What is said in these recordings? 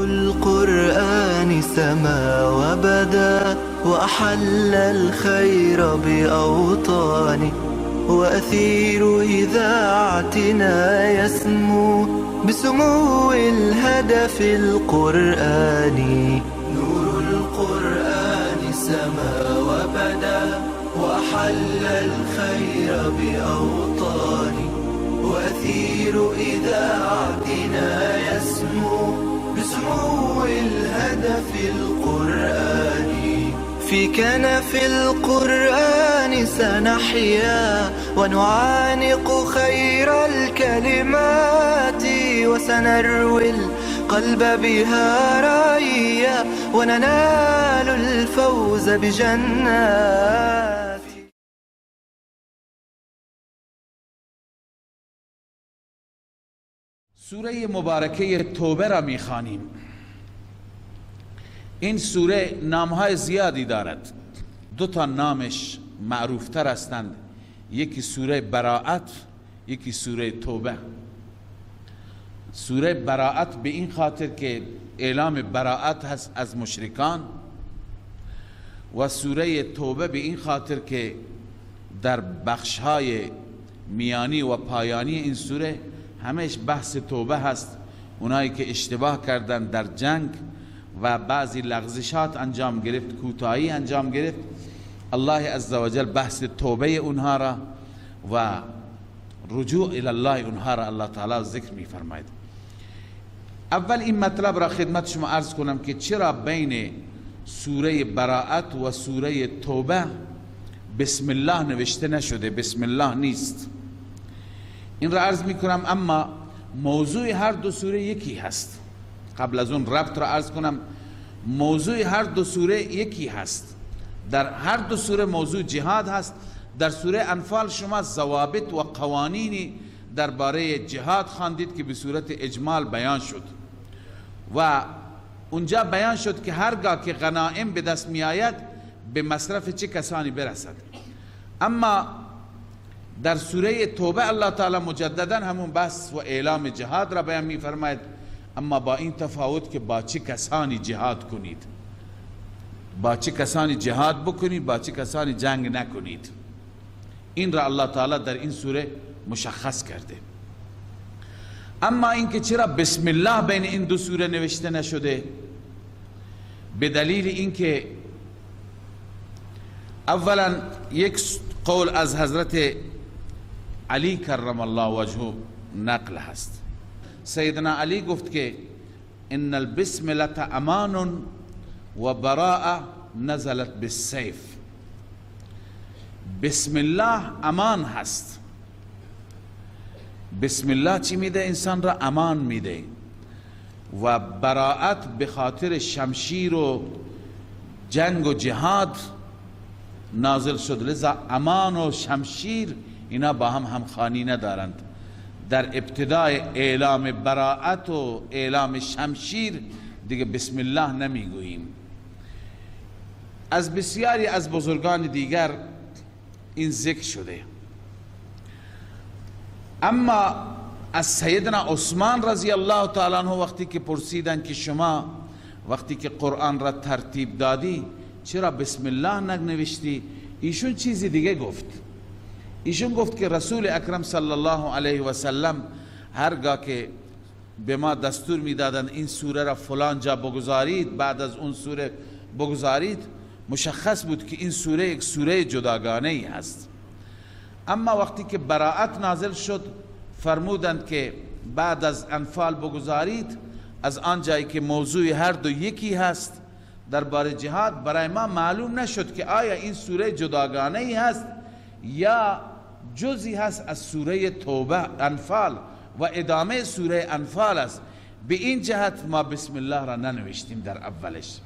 نور القرآن سما وبدا وأحل الخير بأوطاني وأثير إذاعتنا يسمو بسمو الهدف القرآني. نور القرآن سما وبدا وأحل الخير بأوطاني وأثير إذاعتنا يسمو بسمو الهدف القرآني. في كنف القرآن سنحيا ونعانق خير الكلمات وسنروي القلب بها رأيا وننال الفوز بجنات. سوره مبارکه توبه را میخوانیم. این سوره نامهای زیادی دارد، دو تا نامش معروفتر هستند، یکی سوره براءت، یکی سوره توبه. سوره براءت به این خاطر که اعلام براءت هست از مشرکان، و سوره توبه به این خاطر که در بخشهای میانی و پایانی این سوره همش بحث توبه هست. اونایی که اشتباه کردن در جنگ و بعضی لغزشات انجام گرفت، کوتاهی انجام گرفت، الله عزوجل بحث توبه اونها را و رجوع الی الله اونها را الله تعالی ذکر می فرماید. اول این مطلب را خدمت شما عرض کنم که چرا بین سوره براءت و سوره توبه بسم الله نوشته نشده، بسم الله نیست. این را عرض می کنم، اما موضوع هر دو سوره یکی هست. قبل از اون ربط را عرض کنم، موضوع هر دو سوره یکی هست. در هر دو سوره موضوع جهاد هست. در سوره انفال شما ضوابط و قوانینی درباره جهاد خواندید که به صورت اجمال بیان شد و اونجا بیان شد که هرگاه که غنایم به دست می آید به مصرف چه کسانی برسد. اما در سوره توبه الله تعالی مجددا همون بحث و اعلام جهاد را بیان می فرماید، اما با این تفاوت که با چه کسانی جهاد کنید، با چه کسانی جهاد بکنید، با چه کسانی جنگ نکنید. این را الله تعالی در این سوره مشخص کرده. اما اینکه چرا بسم الله بین این دو سوره نوشته نشده، به دلیل اینکه اولا یک قول از حضرت علی کرم الله وجهه نقل هست. سیدنا علی گفت که ان البسمله امان و براءه نزلت بالسیف. بسم الله امان هست. بسم الله چی میده؟ انسان را امان میده. و براءت به خاطر شمشیر و جنگ و جهاد نازل شد، لذا امان و شمشیر اینا با هم همخوانی ندارند. در ابتدای اعلام براءت و اعلام شمشیر دیگه بسم الله نمیگوییم. از بسیاری از بزرگان دیگر این ذکر شده. اما از سیدنا عثمان رضی الله تعالی عنه وقتی که پرسیدن که شما وقتی که قرآن را ترتیب دادی چرا بسم الله ننوشتی، ایشون چیزی دیگه گفت. ایشون گفت که رسول اکرم صلی الله علیه و سلم هرگاه که به ما دستور میدادند این سوره را فلان جا بگذارید، بعد از اون سوره بگذارید، مشخص بود که این سوره یک سوره جداگانه ای هست. اما وقتی که براءت نازل شد فرمودند که بعد از انفال بگذارید، از آن جایی که موضوع هر دو یکی هست درباره جهاد، برای ما معلوم نشد که آیا این سوره جداگانه ای هست یا جزئی هست از سوره توبه انفال و ادامه سوره انفال است. به این جهت ما بسم الله را ننوشتیم در اولش.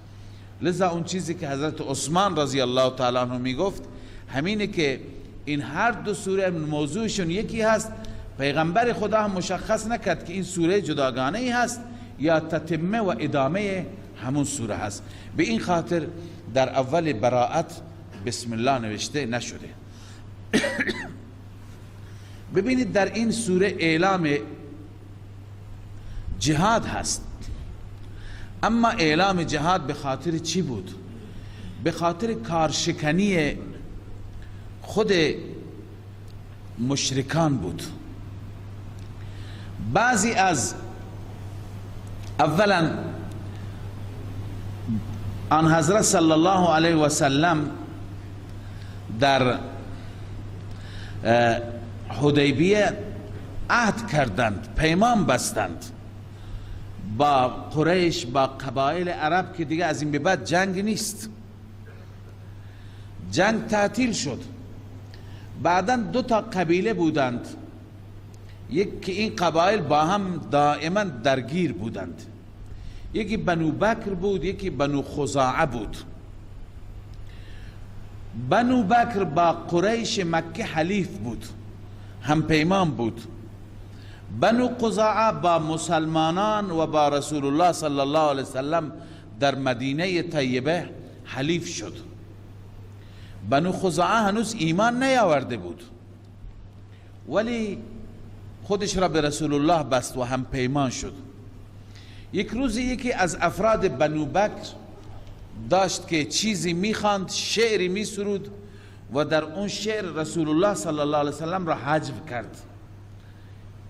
لذا اون چیزی که حضرت عثمان رضی الله تعالی عنه میگفت همینه که این هر دو سوره موضوعشون یکی هست. پیغمبر خدا هم مشخص نکرد که این سوره جداگانه ای هست یا تتمه و ادامه همون سوره هست. به این خاطر در اول براءت بسم الله نوشته نشده. ببینید در این سوره اعلام جهاد هست، اما اعلام جهاد به خاطر چی بود؟ به خاطر کارشکنی خود مشرکان بود. بعضی از اولا آن حضرت صلی الله علیه و سلم در حدیبیه عهد کردند، پیمان بستند با قریش، با قبایل عرب که دیگه از این به بعد جنگ نیست. جنگ تعطیل شد. بعدا دو تا قبیله بودند، یک که این قبایل با هم دائما درگیر بودند، یکی بنو بکر بود، یکی بنو خزاعه بود. بنو بکر با قریش مکه حلیف بود، هم پیمان بود. بنو خزاعه با مسلمانان و با رسول الله صلی الله علیه وسلم در مدینه طیبه حلیف شد. بنو خزاعه هنوز ایمان نیاورده بود، ولی خودش را به رسول الله بست و هم پیمان شد. یک روزی یکی از افراد بنو بکر داشت که چیزی میخواند، شعری میسرود و در اون شعر رسول الله صلی الله علیه وسلم را حجب کرد،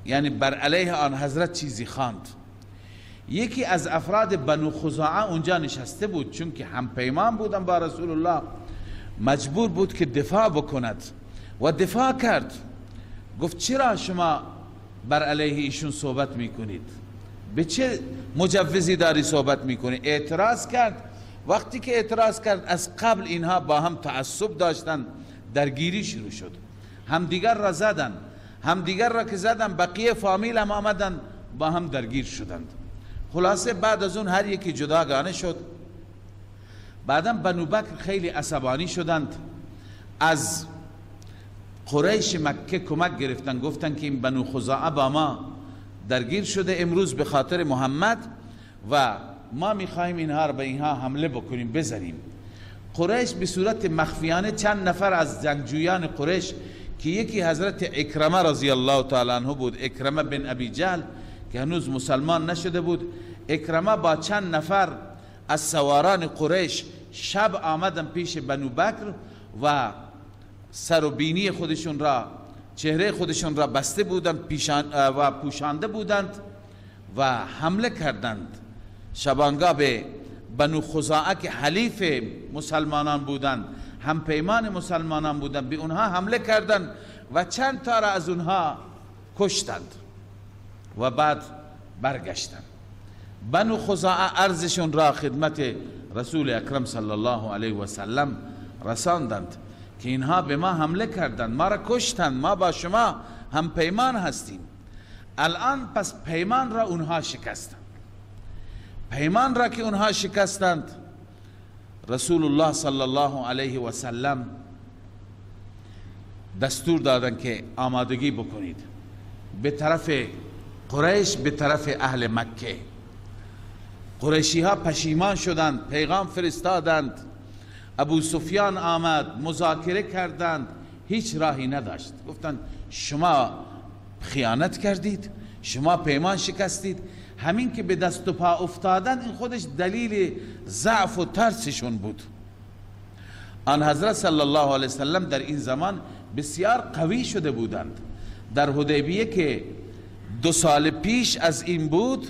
یعنی بر علیه آن حضرت چیزی خواند. یکی از افراد بنو خزاعه اونجا نشسته بود، چون که هم پیمان بودن با رسول الله، مجبور بود که دفاع بکند و دفاع کرد. گفت چرا شما بر علیه ایشون صحبت میکنید؟ به چه مجوزی داری صحبت میکنی؟ اعتراض کرد. وقتی که اعتراض کرد، از قبل اینها با هم تعصب داشتن، درگیری شروع شد، همدیگر را زدن، همدیگر را که زدن بقیه فامیل هم آمدن با هم درگیر شدند. خلاصه بعد از اون هر یکی جداگانه شد. بعدا بنو بکر خیلی عصبانی شدند، از قریش مکه کمک گرفتن، گفتن که این بنو خزاعه با ما درگیر شده امروز به خاطر محمد و ما میخواهیم اینها را به اینها حمله بکنیم، بزنیم. قریش به صورت مخفیانه چند نفر از جنگجویان قریش که یکی حضرت اکرمه رضی الله تعالی عنه بود، اکرمه بن ابی جهل که هنوز مسلمان نشده بود، اکرمه با چند نفر از سواران قریش شب آمدن پیش بنو بکر و سر و بینی خودشون را، چهره خودشون را بسته بودند و پوشانده بودند و حمله کردند. شبانگاه به بنو خزاعه که حلیف مسلمانان بودند، هم پیمان مسلمانان بودند، به اونها حمله کردند و چند تا را از اونها کشتند و بعد برگشتند. بنو خزاعه عرضشون را خدمت رسول اکرم صلی الله علیه و سلم رساندند که اینها به ما حمله کردند، ما را کشتند، ما با شما هم پیمان هستیم. الان پس پیمان را اونها شکستند. پیمان را که اونها شکستند، رسول الله صلی الله علیه و سلم دستور دادند که آمادگی بکنید به طرف قریش، به طرف اهل مکه. قریشی ها پشیمان شدند، پیغام فرستادند، ابو سفیان آمد، مذاکره کردند، هیچ راهی نداشت. گفتند شما خیانت کردید، شما پیمان شکستید. همین که به دست و پا افتادن، این خودش دلیل ضعف و ترسشون بود. آن حضرت صلی الله علیه وسلم در این زمان بسیار قوی شده بودند. در حدیبیه که 2 سال پیش از این بود،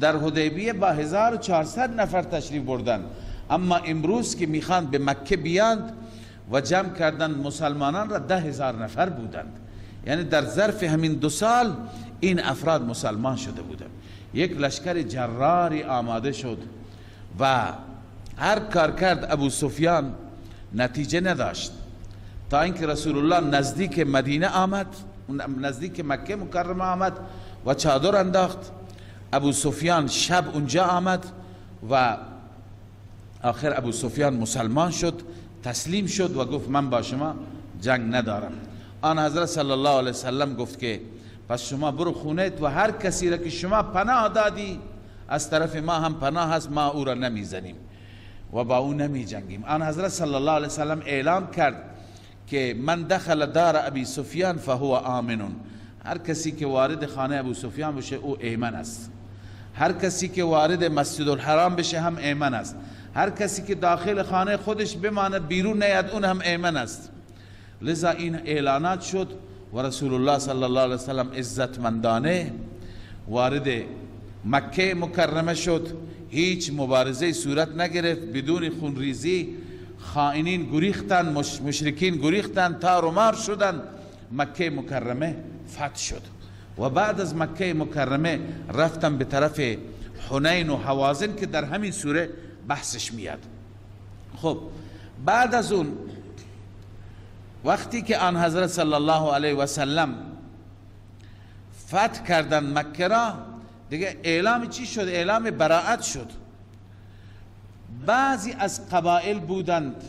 در حدیبیه با 1400 نفر تشریف بردند. اما امروز که میخوان به مکه بیاند و جمع کردند مسلمانان را، 10,000 نفر بودند. یعنی در ظرف همین 2 سال این افراد مسلمان شده بودند. یک لشکر جراری آماده شد و هر کار کرد ابو سفیان نتیجه نداشت، تا اینکه رسول الله نزدیک مدینه آمد، نزدیک مکه مکرمه آمد و چادر انداخت. ابو سفیان شب اونجا آمد و آخر ابو سفیان مسلمان شد، تسلیم شد و گفت من با شما جنگ ندارم. آن حضرت صلی الله علیه وسلم گفت که پس شما برو خونه و هر کسی را که شما پناه دادی از طرف ما هم پناه هست، ما او را نمیزنیم و با او نمی جنگیم. آن حضرت صلی الله علیه وسلم اعلام کرد که من دخل دار ابی سفیان فهو آمن، هر کسی که وارد خانه ابو سفیان بشه او ایمن است. هر کسی که وارد مسجد الحرام بشه هم ایمن است، هر کسی که داخل خانه خودش بماند بیرون نیاد اون هم ایمن است. لذا این اعلانات شد و رسول الله صلی الله علیه وسلم عزتمندانه وارد مکه مکرمه شد. هیچ مبارزه صورت نگرفت، بدون خونریزی. خائنین گریختن، مشرکین گریختن، تار و مار شدن. مکه مکرمه فتح شد و بعد از مکه مکرمه رفتن به طرف حنین و هوازن که در همین سوره بحثش میاد. خب بعد از اون وقتی که آن حضرت صلی الله علیه و سلم فتح کردن مکه را، دیگه اعلام چی شد؟ اعلام براءت شد. بعضی از قبائل بودند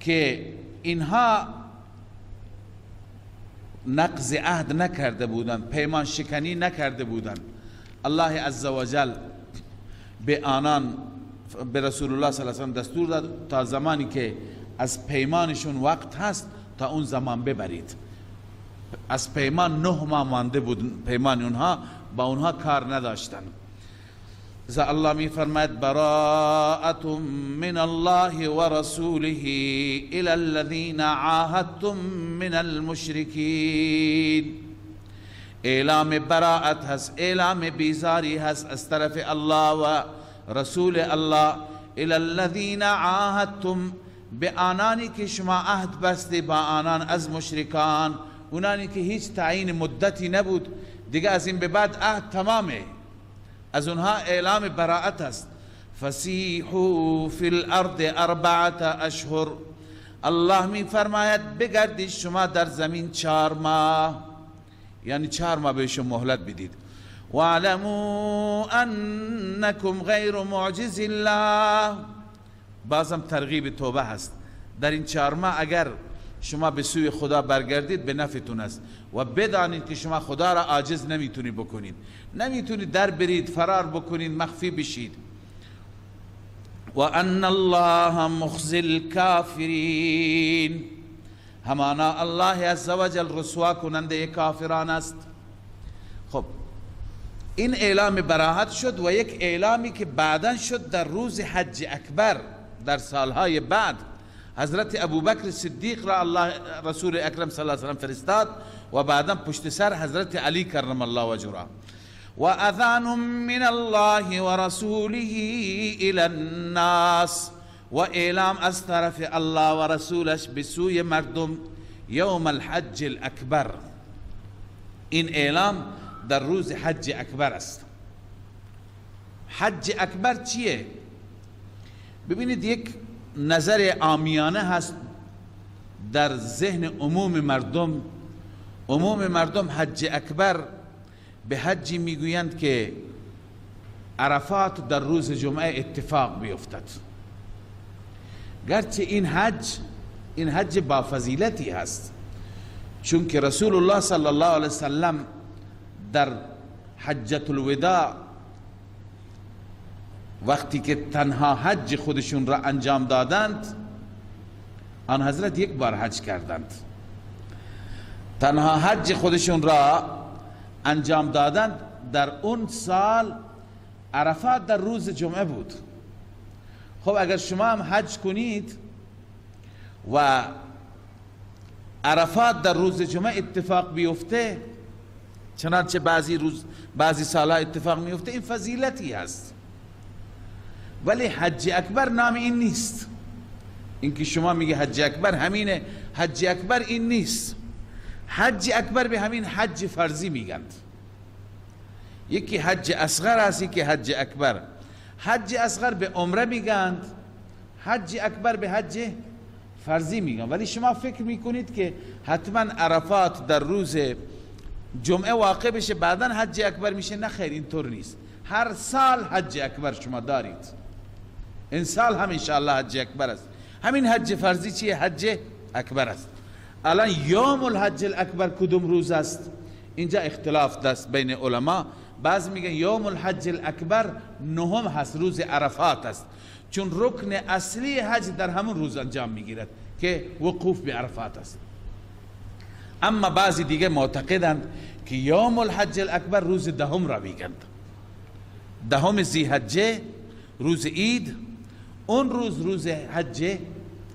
که اینها نقض عهد نکرده بودند، پیمان شکنی نکرده بودند. الله عزوجل به آنان، به رسول الله صلی الله علیه و سلم دستور داد تا زمانی که از پیمانشون وقت هست تا اون زمان ببرید. از پیمان 9 ماه مانده بود پیمان اونها، با اونها کار نداشتن. ذا الله می فرماید براءة من الله ورسوله الى الذين عاهدتم من المشرکین. اعلام براءت هست، اعلام بیزاری هست از طرف الله و رسول الله. الى الذين عاهدتم، به آنانی که شما عهد بسته با آنان از مشرکان، اونانی که هیچ تعیین مدتی نبود، دیگه از این به بعد عهد تمامه، از اونها اعلام براءت است. فسیحوا فی الارض 4 اشهر. الله می فرماید بگردید شما در زمین 4 ماه، یعنی 4 ماه بهشون مهلت بدید. واعلموا انکم غیر معجز الله. بازم ترغیب توبه هست. در این 4 ماه اگر شما به سوی خدا برگردید به نفعتون است و بدانید که شما خدا را عاجز نمیتونید بکنید، نمیتونید در برید، فرار بکنید، مخفی بشید. و ان الله مخزی الکافرین. همانا الله عزوجل رسوا کننده کافران است. خب این اعلام براحت شد و یک اعلامی که بعدا شد در روز حج اکبر، در سالهای بعد حضرت ابوبکر صدیق را الله رسول اکرم صلی الله علیه وسلم فرستاد و بعدا پشت سر حضرت علی کرم الله وجهه را. و اذان من الله ورسوله الى الناس، و اعلام از طرف الله و رسولش به سوی مردم یوم الحج الاکبر. این اعلام در روز حج اکبر است. حج اکبر چیه؟ ببینید یک نظر عامیانه هست در ذهن عموم مردم. عموم مردم حج اکبر به حجی میگویند که عرفات در روز جمعه اتفاق بیفتد، گرچه این حج با فضیلتی هست، چون که رسول الله صلی الله علیه وسلم در حجة الوداع وقتی که تنها حج خودشون را انجام دادند، آن حضرت یک بار حج کردند، تنها حج خودشون را انجام دادند. در اون سال عرفات در روز جمعه بود. خب اگر شما هم حج کنید و عرفات در روز جمعه اتفاق بیفته، چنانچه بعضی سالها اتفاق میفته، این فضیلتی هست. ولی حج اکبر نام این نیست. اینکه شما میگه حج اکبر همینه، حج اکبر این نیست. حج اکبر به همین حج فرضی میگند. یکی حج اصغر است، یکی حج اکبر. حج اصغر به عمره میگند، حج اکبر به حج فرضی میگن. ولی شما فکر میکنید که حتما عرفات در روز جمعه واقع بشه بعدا حج اکبر میشه؟ نه خیر، اینطور نیست. هر سال حج اکبر شما دارید. این سال هم انشاءالله حج اکبر است. همین حج فرضی چیه؟ حج اکبر است. الان یوم الحج الاکبر کدوم روز است؟ اینجا اختلاف است بین علما. بعض میگن یوم الحج الاکبر 9 هست، روز عرفات است، چون رکن اصلی حج در همون روز انجام میگیرد که وقوف به عرفات است. اما بعضی دیگه معتقدند که یوم الحج الاکبر روز 10 را میگند. دهم ذی‌حجه، روز عید، اون روز روز حج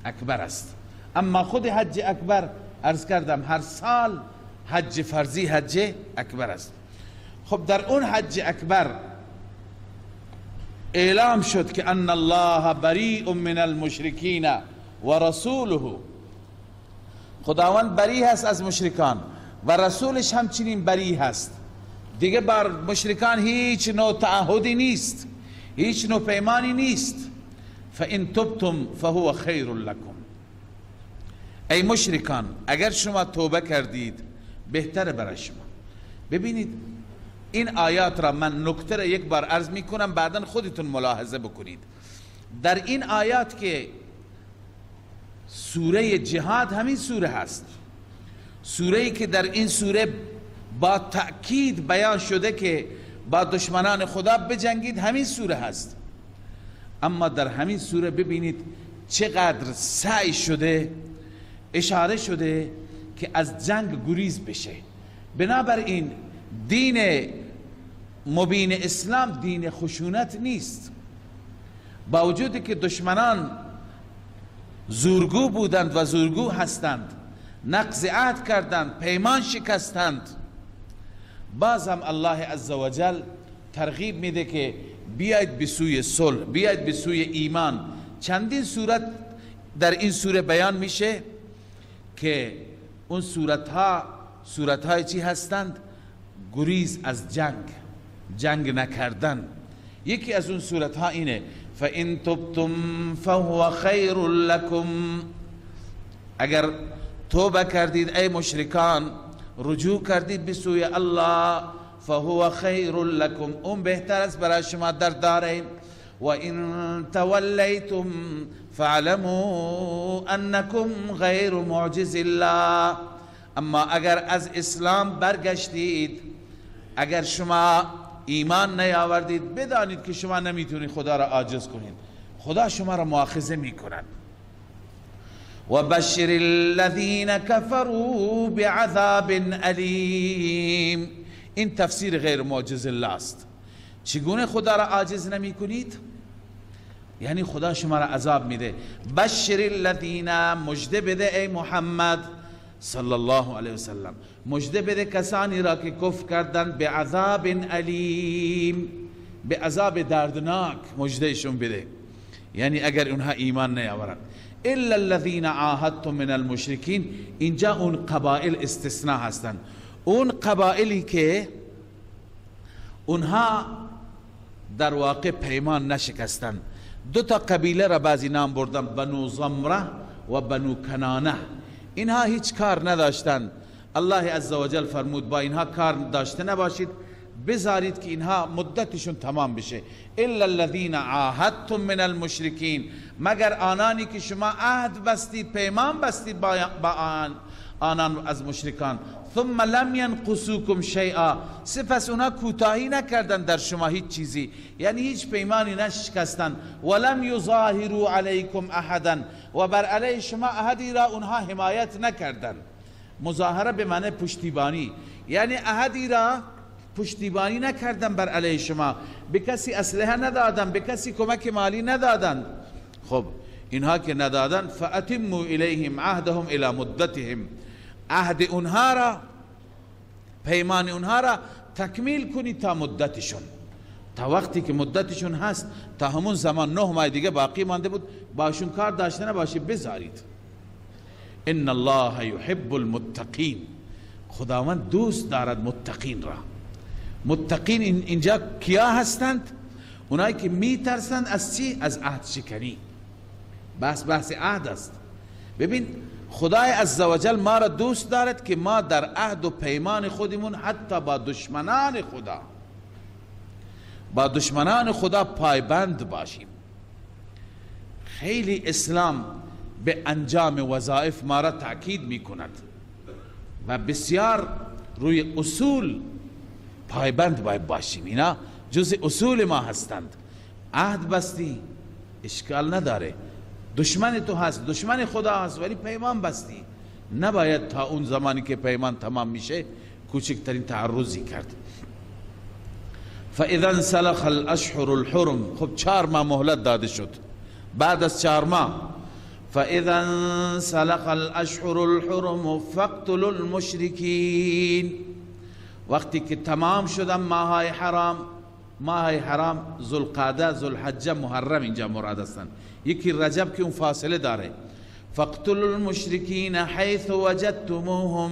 اکبر است. اما خود حج اکبر عرض کردم هر سال حج فرضی حج اکبر است. خب در اون حج اکبر اعلام شد که ان الله بریء من المشرکین و رسوله، خداوند بری هست از مشرکان و رسولش همچنین بری هست. دیگه بر مشرکان هیچ نوع تعهدی نیست، هیچ نوع پیمانی نیست. فان تبتم فهو خیر لکم، ای مشرکان اگر شما توبه کردید بهتره برای شما. ببینید این آیات را من نکته را یک بار عرض میکنم، بعدا خودتون ملاحظه بکنید. در این آیات که سوره جهاد همین سوره هست، سوره که در این سوره با تأکید بیان شده که با دشمنان خدا بجنگید، همین سوره هست. اما در همین سوره ببینید چقدر سعی شده، اشاره شده که از جنگ گریز بشه. بنابراین دین مبین اسلام دین خشونت نیست. با وجودی که دشمنان زورگو بودند و زورگو هستند، نقض عهد کردند، پیمان شکستند، باز هم الله عزوجل ترغیب میده که بیاید به سوی صلح، بیاید به سوی ایمان. چندین صورت در این سوره بیان میشه که اون صورتها صورتهای چی هستند؟ گریز از جنگ، جنگ نکردن. یکی از اون صورتها اینه فَإِن تُبْتُمْ فَهُوَ خَيْرٌ لَكُمْ، اگر توبه کردید ای مشرکان، رجوع کردید به سوی الله، فهو خیر لکم، اون بهتر است برای شما در دارین. و این تولیتم فاعلموا انکم غیر معجز الله، اما اگر از اسلام برگشتید، اگر شما ایمان نیاوردید، بدانید که شما نمیتونید خدا را عاجز کنید، خدا شما را مؤاخذه میکند. و بشر الذین كفروا بعذاب الیم، این تفسیر غیر معجز الله است. چگونه خدا را عاجز نمی کنید؟ یعنی خدا شما را عذاب میده. بشر الذین، مژده بده ای محمد صلی الله علیه وسلم، مژده بده کسانی را که کفر کردند به عذاب الیم، به عذاب دردناک مژدهشون بده، یعنی اگر اونها ایمان نیاورند. الا الذین عاهدتم من المشرکین، اینجا اون قبائل استثناء هستند، اون قبائلی که اونها در واقع پیمان نشکستند. دو تا قبیله را بعضی نام بردن، بنو زمره و بنو کنانه. اینها هیچ کار نداشتند. الله عزوجل فرمود با اینها کار داشته نباشید، بذارید که اینها مدتشون تمام بشه. الا الذین عاهدتم من المشرکین، مگر آنانی که شما عهد بستید، پیمان بستید با آنان از مشرکان. ثم لم ينقصوكم شیئا، سپس اونا کوتاهی نکردن در شما هیچ چیزی، یعنی هیچ پیمانی نشکستن. ولم یظاهروا علیکم احدا، و بر علیه شما احدی را اونها حمایت نکردن. مظاهره به معنی پشتیبانی، یعنی احدی را پشتیبانی نکردن بر علیه شما، به کسی اسلحه ندادن، به کسی کمک مالی ندادن. خب اینها که ندادن، فاتموا الیهم عهدهم الی مدتهم، عهد اونها را، پیمان اونها را تکمیل کنید تا مدتشون، تا وقتی که مدتشون هست، تا همون زمان 9 ماه دیگه باقی مانده بود، باشون کار داشته نباشید، بذارید. ان الله یحب المتقین، خداوند دوست دارد متقین را. متقین اینجا کیا هستند؟ اونایی که میترسند از چی؟ از عهد شکنی. بحث عهد است. ببین خدای عزوجل ما را دوست دارد که ما در عهد و پیمان خودمون حتی با دشمنان خدا، با دشمنان خدا پایبند باشیم. خیلی اسلام به انجام وظایف ما را تأکید می کند و بسیار روی اصول پایبند باید باشیم. اینا جز اصول ما هستند. عهد بستی اشکال نداره، دشمن تو هست، دشمن خدا هست، ولی پیمان بستی، نباید تا اون زمانی که پیمان تمام میشه کوچکترین تعرضی کرد. فاذا انسلخ الاشهر الحرم، خب 4 ماه مهلت داده شد. بعد از 4 ماه فاذا انسلخ الاشهر الحرم فاقتلوا المشرکین، وقتی که تمام شدن ماهای حرام، ماهای حرام ذوالقعده، ذوالحجه، محرم اینجا مراد هستند، یکی رجب که اون فاصله داره. فاقتلوا المشرکین حیث وجدتموهم،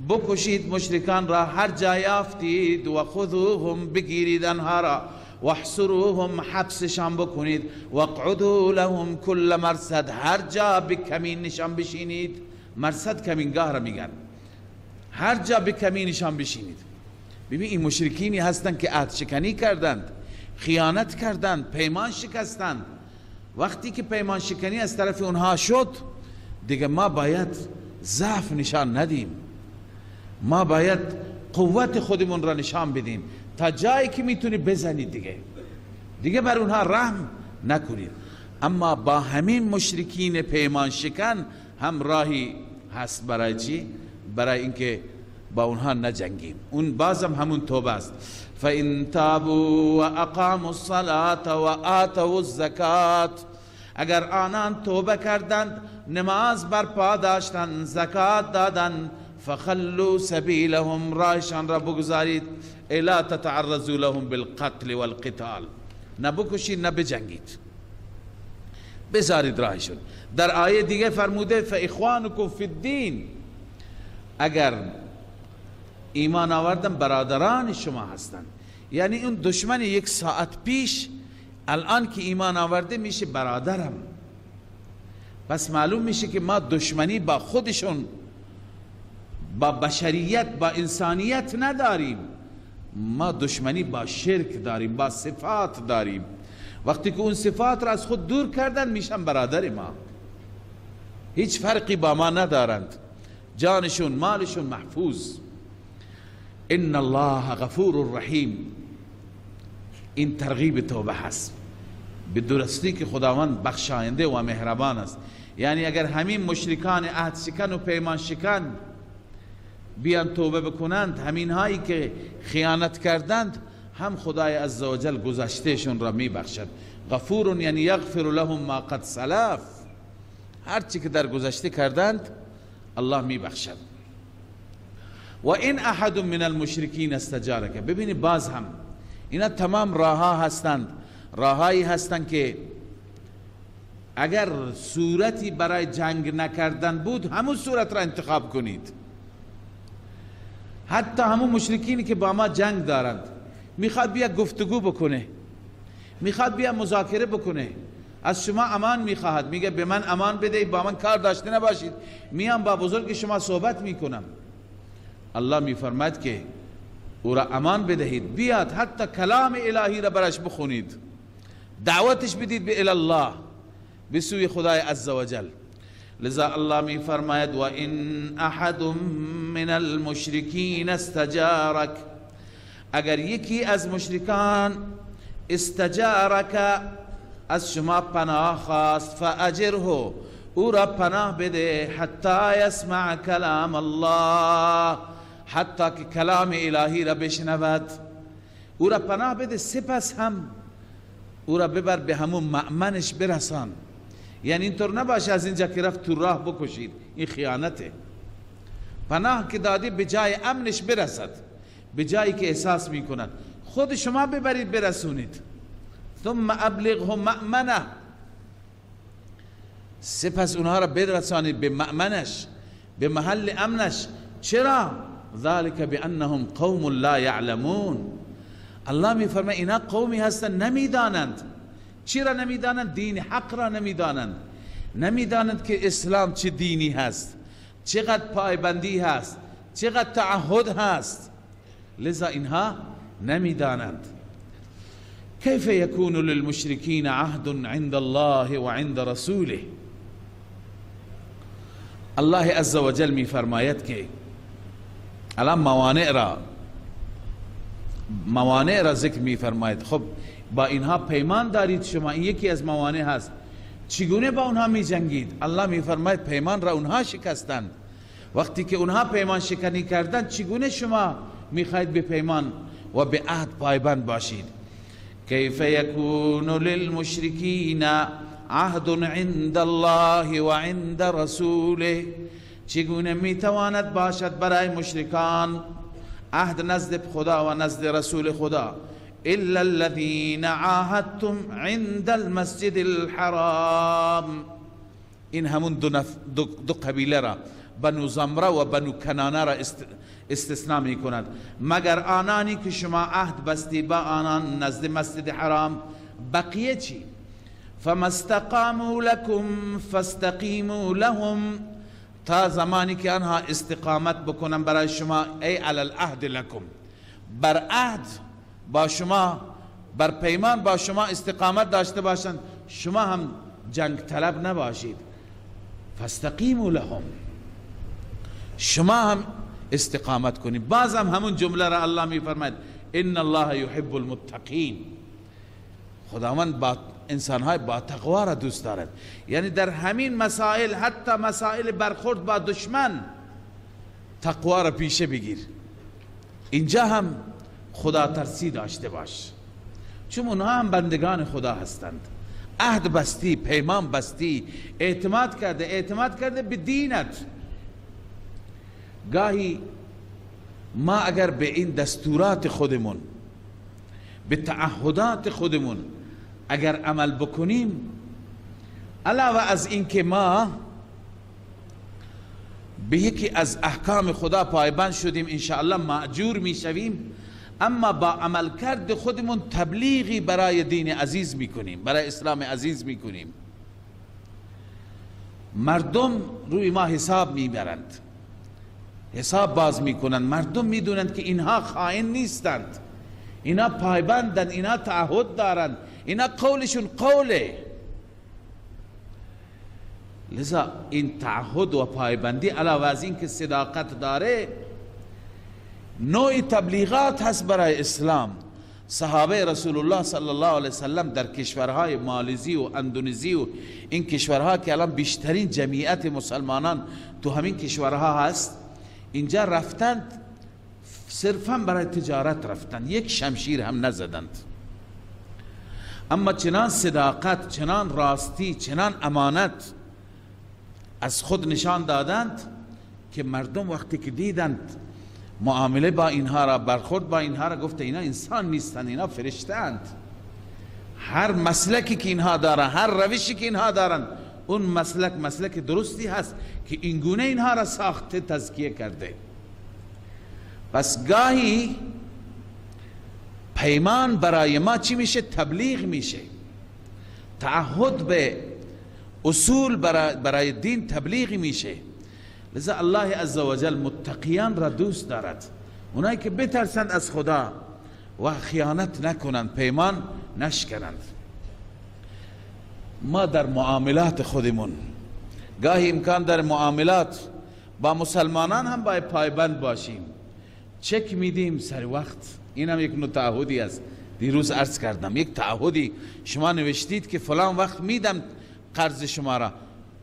بکشید مشرکان را هر جا یافتید، و خذوهم، بگیرید آنها را، واحصروهم، حبسشان بکنید، واقعدوا لهم كل مرصد، هر جا به کمین نشان بشینید. مرصد کمینگاه را میگن، هر جا به کمینشان بشینید. ببین این مشرکینی هستند که عهد شکنی کردند، خیانت کردند، پیمان شکستند. وقتی که پیمان شکنی از طرف اونها شد، دیگه ما باید ضعف نشان ندیم، ما باید قوت خودمون را نشان بدیم تا جایی که میتونی بزنید، دیگه بر اونها رحم نکنید. اما با همین مشرکین پیمان شکن هم راهی هست. برای چی؟ برای اینکه با اونها نجنگیم. اون بازم همون توبه است. فَإِن تابوا وَأَقَامُوا الصَّلَاةَ وَآتَوُا الزَّكَاةَ، اگر آنان توبه کردند، نماز برپا داشتند، زکات دادند، فخلوا سبیلهم، راهشان را بگذارید، لا تتعرضوا لهم بالقتل والقتال، نه بکشید نه بجنگید، بذارید راهشون. در آیه دیگه فرموده فاخوانکم فی الدین، اگر ایمان آوردن برادران شما هستند. یعنی اون دشمن 1 ساعت پیش الان که ایمان آورده میشه برادرم. پس معلوم میشه که ما دشمنی با خودشون، با بشریت، با انسانیت نداریم، ما دشمنی با شرک داریم، با صفات داریم. وقتی که اون صفات را از خود دور کردن میشن برادر ما، هیچ فرقی با ما ندارند، جانشون مالشون محفوظ. ان الله غفور رحیم، این ترغیب توبه هست به درستی که خداوند بخشاینده و مهربان است. یعنی اگر همین مشرکان عهد شکن و پیمان شکن بیان توبه بکنند، همین هایی که خیانت کردند، هم خدای عزوجل گذشتهشون را میبخشد. غفور یعنی یغفر لهم ما قد سلف، هرچی که در گذشته کردند الله میبخشد. و این احد من المشرکین استجارک، ببینید باز هم اینا تمام راهها هستند، راههایی هستند که اگر صورتی برای جنگ نکردن بود همون صورت را انتخاب کنید. حتی همون مشرکینی که با ما جنگ دارند، میخواد بیا گفتگو بکنه، میخواد بیا مذاکره بکنه، از شما امان میخواهد، میگه به من امان بده، با من کار داشته نباشید، میام با بزرگ شما صحبت میکنم. الله میفرماید که او را امان بدهید، بیاد حتی کلام الهی را برش بخونید، دعوتش بدید به الله، به سوی خدای عزوجل. لذا الله می فرماید و این احد من المشرکین استجارک، اگر یکی از مشرکان استجارک، از شما پناه خواست، فاجره، او را پناه بده، حتی یسمع کلام الله، حتی که کلام الهی را بشنود، او را پناه بده. سپس هم او را ببر به همون مأمنش برسان. یعنی اینطور نباشه از اینجا که رفت تو راه بکشید، این خیانته. پناه که دادی به جای امنش برسد، به جایی که احساس میکند، خود شما ببرید برسونید. ثم ابلغه مأمنه، سپس اونها را برسانید به مأمنش، به محل امنش. چرا؟ ذلك بأنهم قوم لا یعلمون. الله میفرماید اینا قومی هستند نمیدانند. چرا نمیدانند؟ دین حق را نمیدانند، نمیدانند که اسلام چه دینی هست، چقدر پایبندی هست، چقدر تعهد هست، لذا اینها نمیدانند. کیف یکون للمشرکین عهد عند الله و عند رسوله. الله عز وجل میفرماید که الان موانع را ذکر میفرماید. خب با اینها پیمان دارید شما، این یکی از موانع هست، چگونه با اونها می جنگید؟ الله میفرماید پیمان را اونها شکستند. وقتی که اونها پیمان شکنی کردند، چگونه شما میخواید به پیمان و به عهد پایبند باشید. کیف یکون للمشرکین عهد عند الله و عند رسوله، چگونه میتواند باشد برای مشرکان عهد نزد خدا و نزد رسول خدا؟ الا الذين عاهدتم عند المسجد الحرام. این همون دو قبیله را، بنو زمره و بنو کنانه را استثناء می کند، مگر آنانی که شما عهد بستی با آنان نزد مسجد حرام. بقیه چی؟ فما استقاموا لكم فاستقیموا لهم، تا زمانی که آنها استقامت بکنن برای شما، ای علی العهد لكم، بر عهد با شما، بر پیمان با شما استقامت داشته باشند، شما هم جنگ طلب نباشید. فاستقیموا لهم، شما هم استقامت کنید. باز هم همون جمله را الله می فرماید، ان الله یحب المتقین. خداوند با انسانهای با تقوا را دوست دارد. یعنی در همین مسائل، حتی مسائل برخورد با دشمن، تقوا را پیشه بگیر. اینجا هم خدا ترسی داشته باش، چون اونها هم بندگان خدا هستند. عهد بستی، پیمان بستی، اعتماد کرده، اعتماد کرده به دینت. گاهی ما اگر به این دستورات خودمون، به تعهدات خودمون اگر عمل بکنیم، علاوه از این که ما به یکی از احکام خدا پایبند شدیم، انشاءالله مأجور میشویم، اما با عمل کرد خودمون تبلیغی برای دین عزیز میکنیم، برای اسلام عزیز میکنیم. مردم روی ما حساب میبرند، حساب باز میکنند. مردم میدونند که اینها خائن نیستند، اینا پایبندند، اینا تعهد دارند، اینا قولشون قوله. لذا این تعهد و پایبندی علاوه از این که صداقت داره، نوع تبلیغات هست برای اسلام. صحابه رسول الله صلی الله علیه وسلم در کشورهای مالزی و اندونزی و این کشورها که الان بیشترین جمعیت مسلمانان تو همین کشورها هست، اینجا رفتند صرفا برای تجارت رفتند، یک شمشیر هم نزدند، اما چنان صداقت، چنان راستی، چنان امانت از خود نشان دادند که مردم وقتی که دیدند معامله با اینها را، برخورد با اینها را، گفت اینا انسان نیستند، اینا فرشته‌اند. هر مسلکی که اینها دارند، هر روشی که اینها دارند، اون مسلک مسلک درستی هست که اینگونه اینها را ساخته، تزکیه کرده. پس گاهی پیمان برای ما چی میشه؟ تبلیغ میشه. تعهد به اصول برای دین تبلیغ میشه. لذا الله عزوجل متقیان را دوست دارد، اونایی که بترسند از خدا و خیانت نکنند، پیمان نشکنند. ما در معاملات خودمون گاهی امکان در معاملات با مسلمانان هم باید پایبند باشیم. چک میدیم سر وقت، این هم یک نوع تعهدی است. دیروز عرض کردم یک تعهدی شما نوشتید که فلان وقت میدم قرض شما را،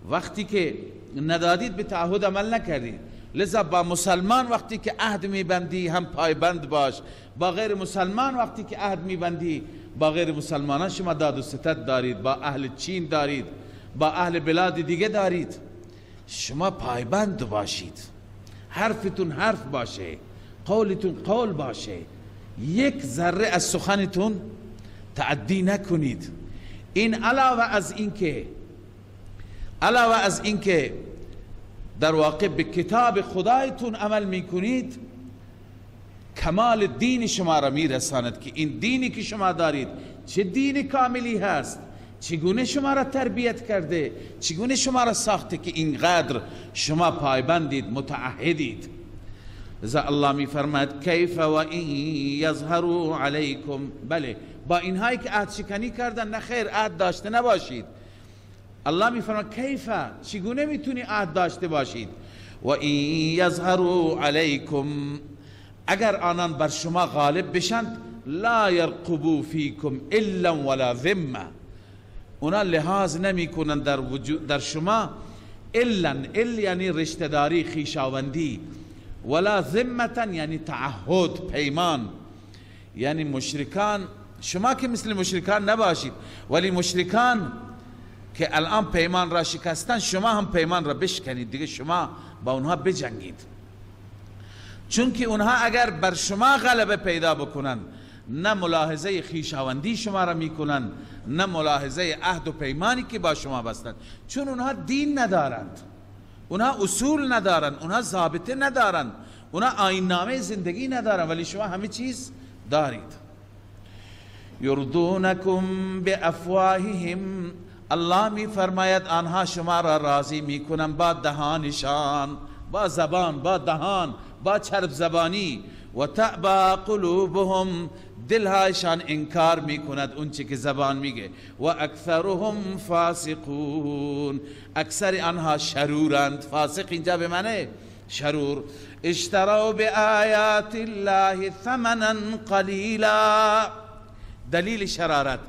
وقتی که ندادید به تعهد عمل نکردید. لذا با مسلمان وقتی که عهد میبندی هم پایبند باش، با غیر مسلمان وقتی که عهد میبندی، با غیر مسلمانان شما داد و ستد دارید، با اهل چین دارید، با اهل بلاد دیگه دارید، شما پایبند باشید، حرفتون حرف باشه، قولتون قول باشه، یک ذره از سخنتون تعدی نکنید. این علاوه از اینکه در واقع به کتاب خدایتون عمل میکنید، کمال دین شما را میرساند که این دینی که شما دارید چه دین کاملی هست، چگونه شما را تربیت کرده، چگونه شما را ساخته که اینقدر شما پایبندید، متعهدید. لذا الله می فرماید کیف و این یظهروا علیکم. بله، با اینهایی که عهد شکنی کردن، نه خیر، عهد داشته نباشید. الله می فرماید کیف، چگونه میتونی عهد داشته باشید؟ و این یظهروا علیکم، اگر آنان بر شما غالب بشند، لا یرقبوا فیکم الا ولا ذمه، اونا لحاظ نمی کنند در وجود در شما، الا، ال یعنی رشته‌داری، خویشاوندی، ولا ذمة یعنی تعهد، پیمان. یعنی مشرکان، شما که مثل مشرکان نباشید، ولی مشرکان که الان پیمان را شکستن، شما هم پیمان را بشکنید دیگه، شما با اونها بجنگید، چون که اونها اگر بر شما غلبه پیدا بکنن، نه ملاحظه خویشاوندی شما را میکنن، نه ملاحظه عهد و پیمانی که با شما بستند، چون اونها دین ندارند، اونها اصول ندارند، اونها ضابطه ندارند، اونها آیین نامه زندگی ندارند، ولی شما همه چیز دارید. یردونکم بافواههم، الله می فرماید آنها شما را راضی میکنن با دهانشان، با زبان، با دهان، با چرب زبانی. و تعبا قلوبهم، دلهایشان انکار میکند اون چی که زبان میگه. و اکثرهم فاسقون، اکثر آنها شرورند. فاسق اینجا به معنی شرور. اشتروا بآیات الله ثمنا قلیلا، دلیل شرارت،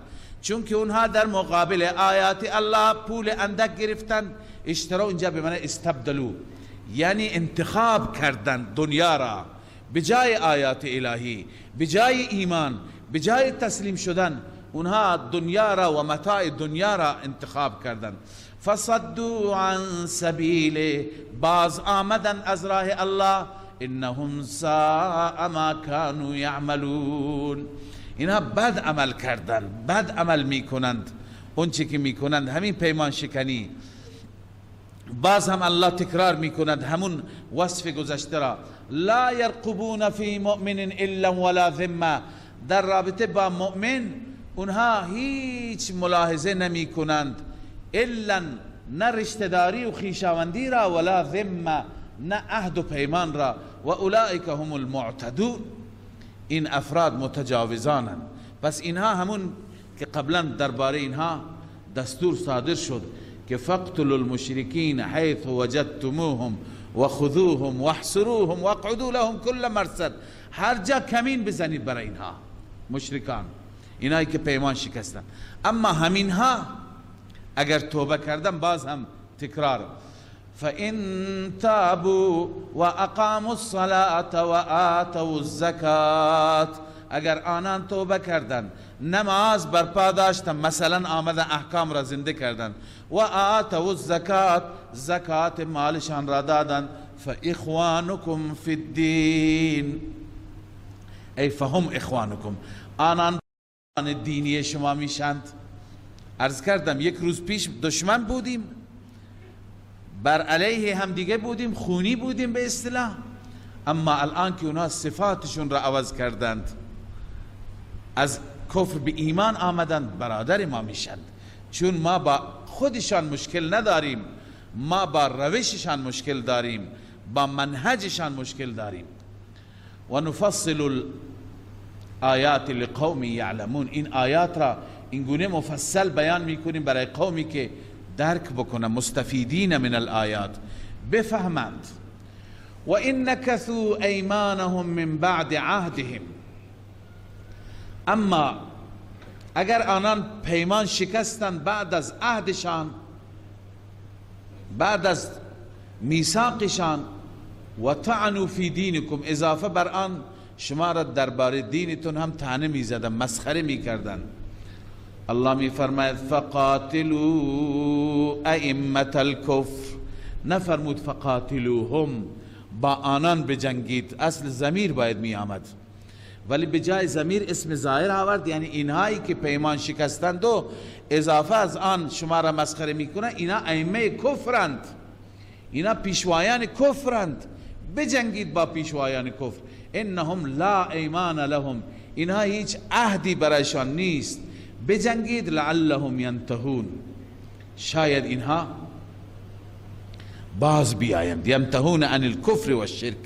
چون که اونها در مقابل آیات الله پول اندک گرفتن. اشتروا اینجا به معنی استبدلو، یعنی انتخاب کردن دنیا را بجای آیات الهی، بجای ایمان، بجای تسلیم شدن، اونها دنیا را و متاع دنیا را انتخاب کردن. فصدوا عن سبیله، باز آمدن از راه الله. انهم ساء ما كانوا یعملون، اینها بد عمل کردند، بد عمل میکنند. اون چی که میکنند همین پیمان شکنی. باز هم الله تکرار میکند همون وصف گذشته را. لا یرقبون فی مؤمن الا ولا ذمه، در رابطه با مؤمن اونها هیچ ملاحظه نمی کنند، الا نه رشته‌داری و خویشاوندی را، ولا ذمه، نه عهد و پیمان را. و اولئک هم المعتدون، این افراد متجاوزانند. پس اینها همون که قبلا درباره اینها دستور صادر شد که فاقتلوا المشرکین حیث وجدتموهم وخذوهم واحصروهم واقعدوا لهم كل مرصد، هر جا کمین بزنید برای اینها مشرکان، اینایی که پیمان شکستن. اما همینها اگر توبه کردن، باز هم تکرار، فإن تابوا وأقاموا الصلاة وآتوا الزکاة، اگر آنان توبه کردن، نماز برپا داشتن، مثلا آمدن احکام را زنده کردن، و آتوا الزکات، زکات مالشان را دادن، فإخوانکم فی الدین، ای فهم اخوانکم، آنان دینی شما میشند. عرض کردم یک روز پیش دشمن بودیم، بر علیه همدیگه بودیم، خونی بودیم به اصطلاح، اما الان که اونها صفاتشون را عوض کردند، از کفر به ایمان آمدند، برادر ما میشند. چون ما با خودشان مشکل نداریم، ما با روششان مشکل داریم، با منهجشان مشکل داریم. و نفصل الآیات لقوم یعلمون، این آیات را این گونه مفصل بیان میکنیم برای قومی که درک بکنن، مستفیدین من الآیات، بفهمند. و این نکثوا ایمانهم من بعد عهدهم، اما اگر آنان پیمان شکستند بعد از عهدشان، بعد از میثاقشان، و طعنوا فی دینکم، اضافه بر آن شما را درباره دینتون هم طعنه میزدن، مسخره میکردن. الله میفرماید فقاتلوا ائمه الکفر، نفرمود فقاتلوهم، با آنان بجنگید، اصل ضمیر باید می آمد، ولی به جای ضمیر اسم ظاهر آورد، یعنی اینهایی که پیمان شکستند و اضافه از آن شما را مسخره میکنن، اینا ائمه کفرند، اینا پیشوایان کفرند، بجنگید با پیشوایان کفر. انهم لا ایمان لهم، اینها هیچ عهدی برایشان نیست، بجنگید لعلهم ینتهون، شاید اینها باز بیایند. ینتهون عن الکفر والشرک،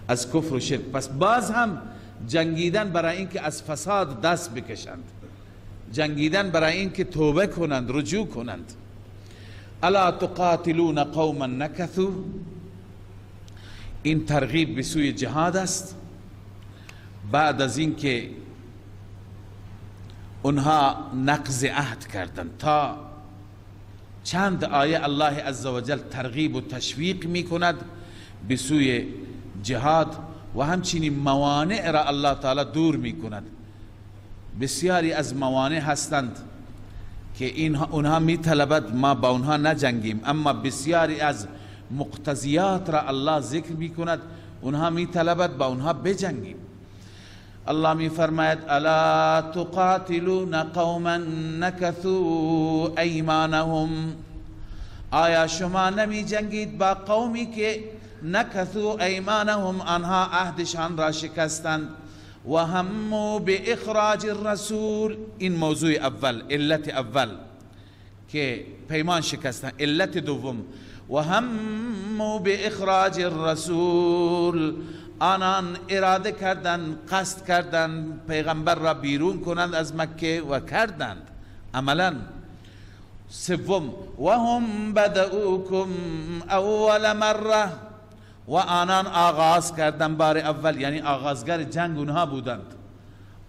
از کفر و شرک. پس باز هم جنگیدن برای اینکه از فساد دست بکشند، جنگیدن برای اینکه توبه کنند، رجوع کنند. الا تقاتلون قوما نکثوا، این ترغیب به سوی جهاد است. بعد از اینکه اونها نقض عهد کردند، تا چند آیه الله عزوجل ترغیب و تشویق می کند به سوی جهاد. و همچنین موانع را الله تعالی دور میکند. بسیاری از موانع هستند که اونها میطلبد ما با اونها نجنگیم، اما بسیاری از مقتضیات را الله ذکر میکند، اونها میطلبد با اونها بجنگیم. الله میفرماید الا تقاتلون قوما نکثوا ایمانهم، آیا شما نمی جنگید با قومی که نکثوا ایمانهم، آنها عهدشان را شکستند، و هموا باخراج الرسول. این موضوع اول، علت اول که پیمان شکستند. علت دوم، و هموا باخراج الرسول، آنان اراده کردند، قصد کردند پیغمبر را بیرون کنند از مکه و کردند عملا. سوم، و هم بدؤوکم اول مره، و آنان آغاز کردند بار اول، یعنی آغازگر جنگ اونها بودند،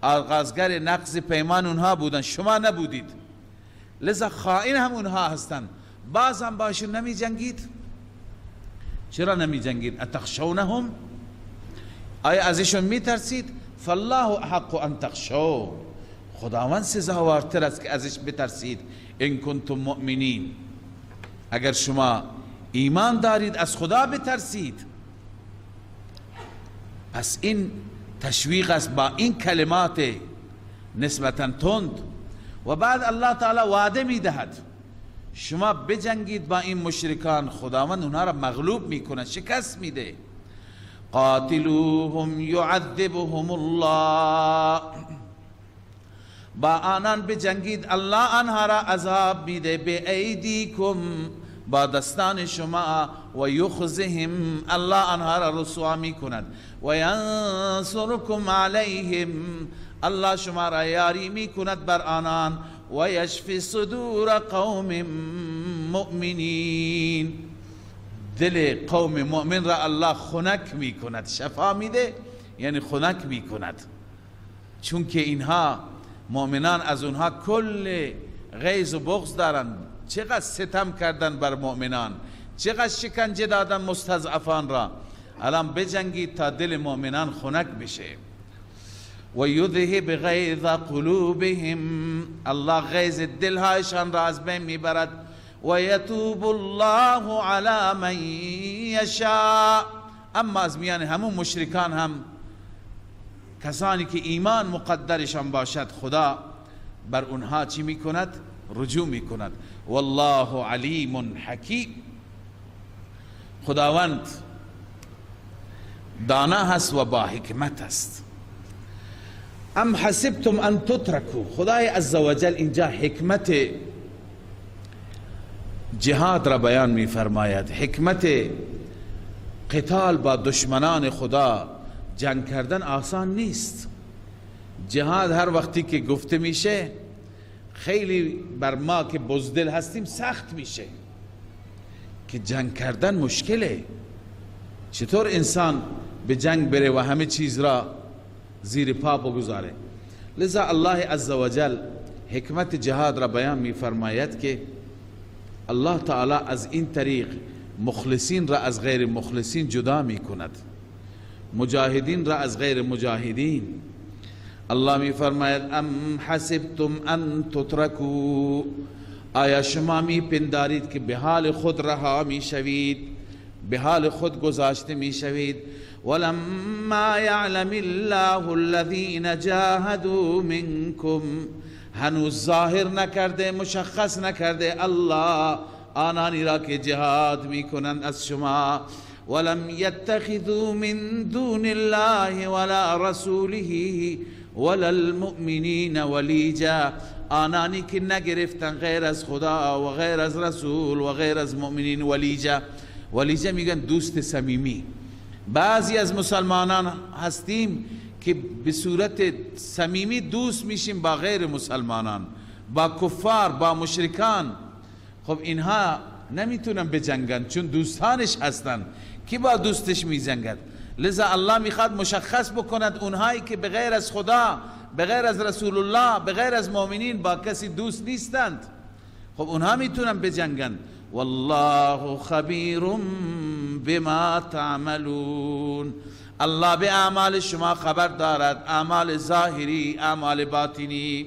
آغازگر نقض پیمان اونها بودند، شما نبودید، لذا خائن هم اونها هستند. باز هم باشون نمی جنگید. چرا نمی جنگید؟ اتخشونهم، آیا ازشون می ترسید؟ فالله احق ان تخشو، خداوند سزاوارتر است که ازش بترسید. ان کنتم مؤمنین، اگر شما ایمان دارید از خدا بترسید. پس این تشویق است با این کلمات نسبتا تند. و بعد الله تعالی وعده میدهد شما بجنگید با این مشرکان، خداوند اونها را مغلوب میکنه، شکست میده. قاتلوهم یعذبهم الله، با آنان بجنگید الله آنها را عذاب میده، به ایدیکم، با دستان شما، و یخزهم، الله آنها را رسوا میکند، و ینصرکم علیهم، الله شما را یاری میکند بر آنان، و یشفی صدور قوم مؤمنین، دل قوم مؤمن را الله خنک میکند، شفا میده یعنی خنک میکند، چون که اینها مؤمنان از اونها کل غیظ و بغض دارند. چقدر ستم کردن بر مؤمنان، چقدر شکنجه دادن مستضعفان را. الان بجنگید تا دل مؤمنان خنک بشه. و یذهب غیظ قلوبهم، الله غیظ دلهایشان را از بین میبرد. و یتوب الله علی من یشاء، اما از میان همون مشرکان هم کسانی که ایمان مقدرشان باشد، خدا بر اونها چی میکند؟ رجوع میکند. والله علیم حکیم، خداوند دانا هست و با حکمت است. ام حسبتم ان تترکوا، خدای عزوجل اینجا حکمت جهاد را بیان میفرماید، حکمت قتال با دشمنان خدا. جنگ کردن آسان نیست. جهاد هر وقتی که گفته میشه خیلی بر ما که بزدل هستیم سخت میشه، که جنگ کردن مشکله. چطور انسان به جنگ بره و همه چیز را زیر پا بگذاره؟ لذا الله عزوجل حکمت جهاد را بیان میفرماید که الله تعالی از این طریق مخلصین را از غیر مخلصین جدا میکند، مجاهدین را از غیر مجاهدین. الله می فرماید ام حسبتم ان تترکوا، آیا شما می پندارید که به حال خود رها می شوید، به حال خود گذاشته می شوید؟ ولما یعلم الله الذین جاهدوا منکم، هنوز ظاهر نکرده، مشخص نکرده الله آنانی را که جهاد می کنند از شما. ولم يتخذوا من دون الله ولا رسوله ولا المؤمنین ولیجا، آنانی که نگرفتن غیر از خدا و غیر از رسول و غیر از مؤمنین ولیجا. ولیجا میگن دوست صمیمی. بعضی از مسلمانان هستیم که به صورت صمیمی دوست میشیم با غیر مسلمانان، با کفار، با مشرکان. خب اینها نمیتونن بجنگن چون دوستانش هستن، کی با دوستش میجنگد؟ لذا الله میخواد مشخص بکند اونهایی که به غیر از خدا، به غیر از رسول الله، به غیر از مؤمنین با کسی دوست نیستند، خب اونها میتونن بجنگن. والله خبیر بما تعملون، الله به اعمال شما خبر دارد، اعمال ظاهری، اعمال باطنی.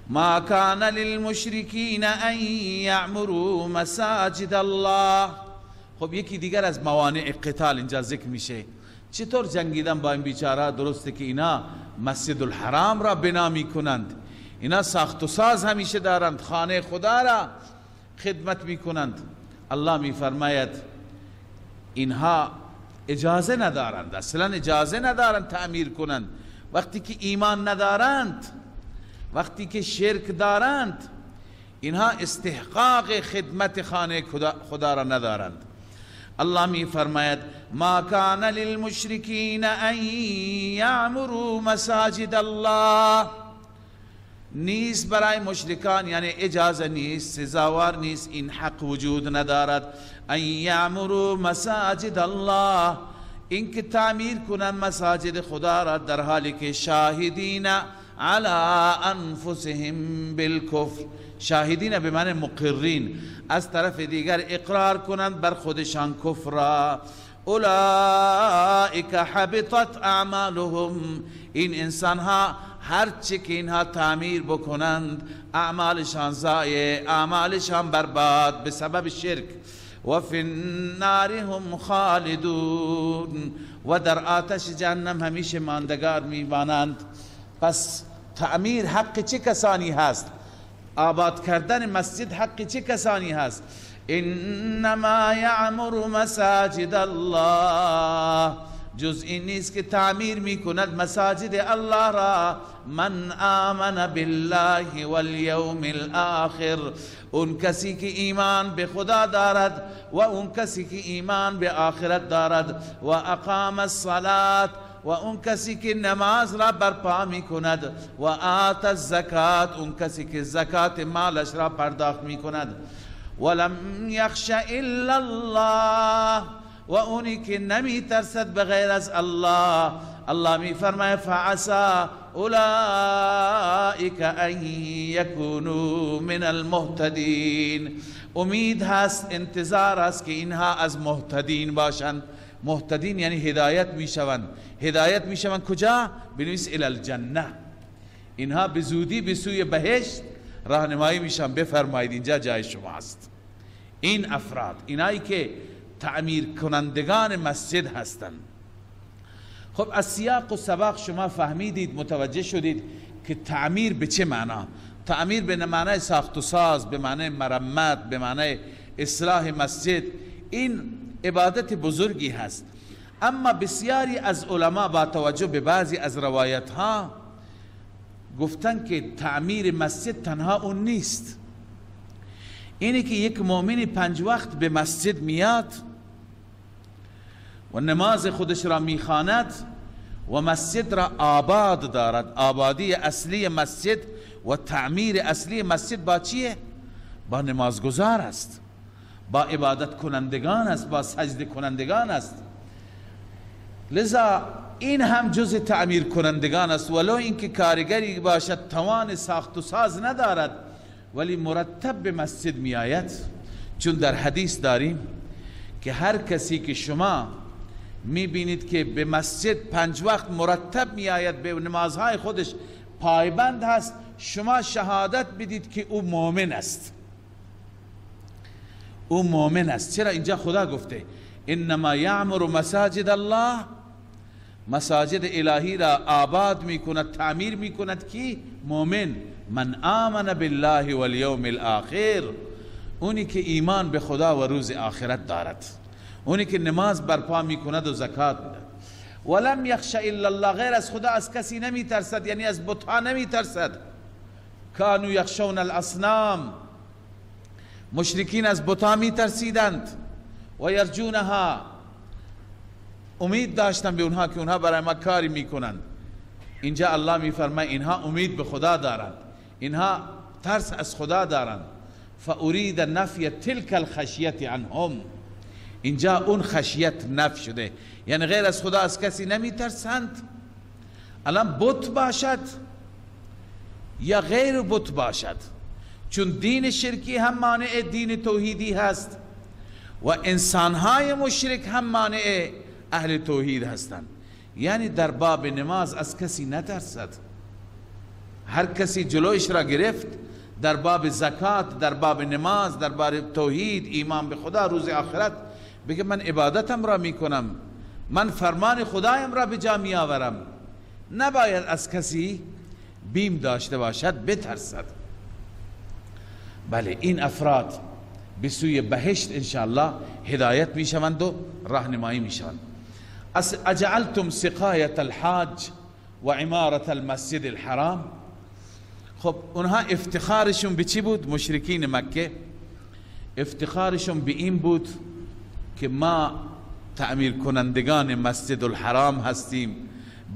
ما کان للمشرکین ان یعمروا مساجد الله. خب یکی دیگر از موانع قتال اینجا ذکر میشه. چطور جنگیدن با این بیچاره؟ درسته که اینا مسجد الحرام را بنا میکنند، اینا ساخت و ساز همیشه دارند، خانه خدا را خدمت میکنند. الله میفرماید اینها اجازه ندارند، اصلا اجازه ندارند تعمیر کنند. وقتی که ایمان ندارند، وقتی که شرک دارند، اینها استحقاق خدمت خانه خدا را ندارند. الله می فرماید ما کان للمشرکین ان یعمروا مساجد الله. نیست برای مشرکان، یعنی اجازه نیست، سزاوار نیست، این حق وجود ندارد. ان یعمروا مساجد الله، اینکه تعمیر کنند مساجد خدا را در حالی که شاهدین علی انفسهم بالکفر. شاهدین به معنی مقرین، از طرف دیگر اقرار کنند بر خودشان کفر را. اولئک حبطت اعمالهم، این انسانها هرچی که اینها تعمیر بکنند اعمالشان ضایع، اعمالشان برباد به سبب شرک. و فی النار هم خالدون، و در آتش جهنم همیشه ماندگار میمانند. پس تعمیر حق چه کسانی هست؟ آباد کردن مسجد حق چه کسانی هست؟ انما یعمر مساجد الله، جز این نیست که تعمیر میکند مساجد الله را من آمن بالله والیوم الاخر، اون کسی که ایمان به خدا دارد و اون کسی که ایمان به آخرت دارد، و اقام الصلاة، و اون کسی که نماز را برپا میکند، و آت الزکات، اون کسی که زکات مالش را پرداخت میکند، ولم یخش الا الله، و اونی که نمی ترسد بغیر از الله. الله می فرماید فعسى اولئک ان یکونوا من المهتدین. امید هست، انتظار است که اینها از مهتدین باشند. مهتدین یعنی هدایت میشوند. هدایت میشوند کجا؟ بنویس الی الجنه. اینها به زودی به سوی بهشت راهنمایی میشن. بفرمایید اینجا جای شما است. این افراد، اینایی که تعمیر کنندگان مسجد هستند. خب از سیاق و سباق شما فهمیدید، متوجه شدید که تعمیر به چه معنا؟ تعمیر به معنای ساخت و ساز، به معنای مرمت، به معنای اصلاح مسجد. این عبادت بزرگی هست. اما بسیاری از علما با توجه به بعضی از روایت ها گفتن که تعمیر مسجد تنها اون نیست. اینی که یک مؤمنی 5 وقت به مسجد میاد و نماز خودش را میخواند و مسجد را آباد دارد. آبادی اصلی مسجد و تعمیر اصلی مسجد با چیه؟ با نمازگزار است، با عبادت کنندگان است، با سجده کنندگان است. لذا این هم جز تعمیر کنندگان است، ولو اینکه کارگری باشد توان ساخت و ساز ندارد، ولی مرتب به مسجد می آید. چون در حدیث داریم که هر کسی که شما می بینید که به مسجد 5 وقت مرتب می آید، به نمازهای خودش پایبند هست، شما شهادت بدید که او مؤمن است. او مؤمن است. چرا اینجا خدا گفته انما یعمر مساجد الله، مساجد الهی را آباد می کند، تعمیر می کند کی؟ مؤمن. من آمن بالله والیوم الاخر، اونی که ایمان به خدا و روز آخرت دارد، اونی که نماز برپا می کند و زکات میدهد. ولم یخش الا الله، غیر از خدا از کسی نمی ترسد، یعنی از بتها نمی ترسد. کانوا یخشون الاصنام، مشرکین از بتها می ترسیدند، و یرجونها، امید داشتن به اونها که اونها برای ما کاری میکنند. اینجا الله میفرماید اینها امید به خدا دارند، اینها ترس از خدا دارند. فارید نفی تلک الخشیت عنهم، اینجا اون خشیت نفی شده، یعنی غیر از خدا از کسی نمی ترسند. الان بت باشد یا غیر بت باشد، چون دین شرکی هم مانع دین توحیدی هست و انسانهای مشرک هم مانع اهل توحید هستند. یعنی در باب نماز از کسی نترسد، هر کسی جلویش را گرفت در باب زکات، در باب نماز، در باب توحید، ایمان به خدا، روز آخرت، بگه من عبادتم را میکنم، من فرمان خدایم را به جا میآورم. نباید از کسی بیم داشته باشد، بترسد. بله، این افراد به سوی بهشت انشاءالله هدایت میشوند و راهنمایی میشوند. اجعلتم سقایت الحاج و عمارت المسجد الحرام. خب اونها افتخارشون به چی بود؟ مشرکین مکه افتخارشون به این بود که ما تعمیر کنندگان مسجد الحرام هستیم،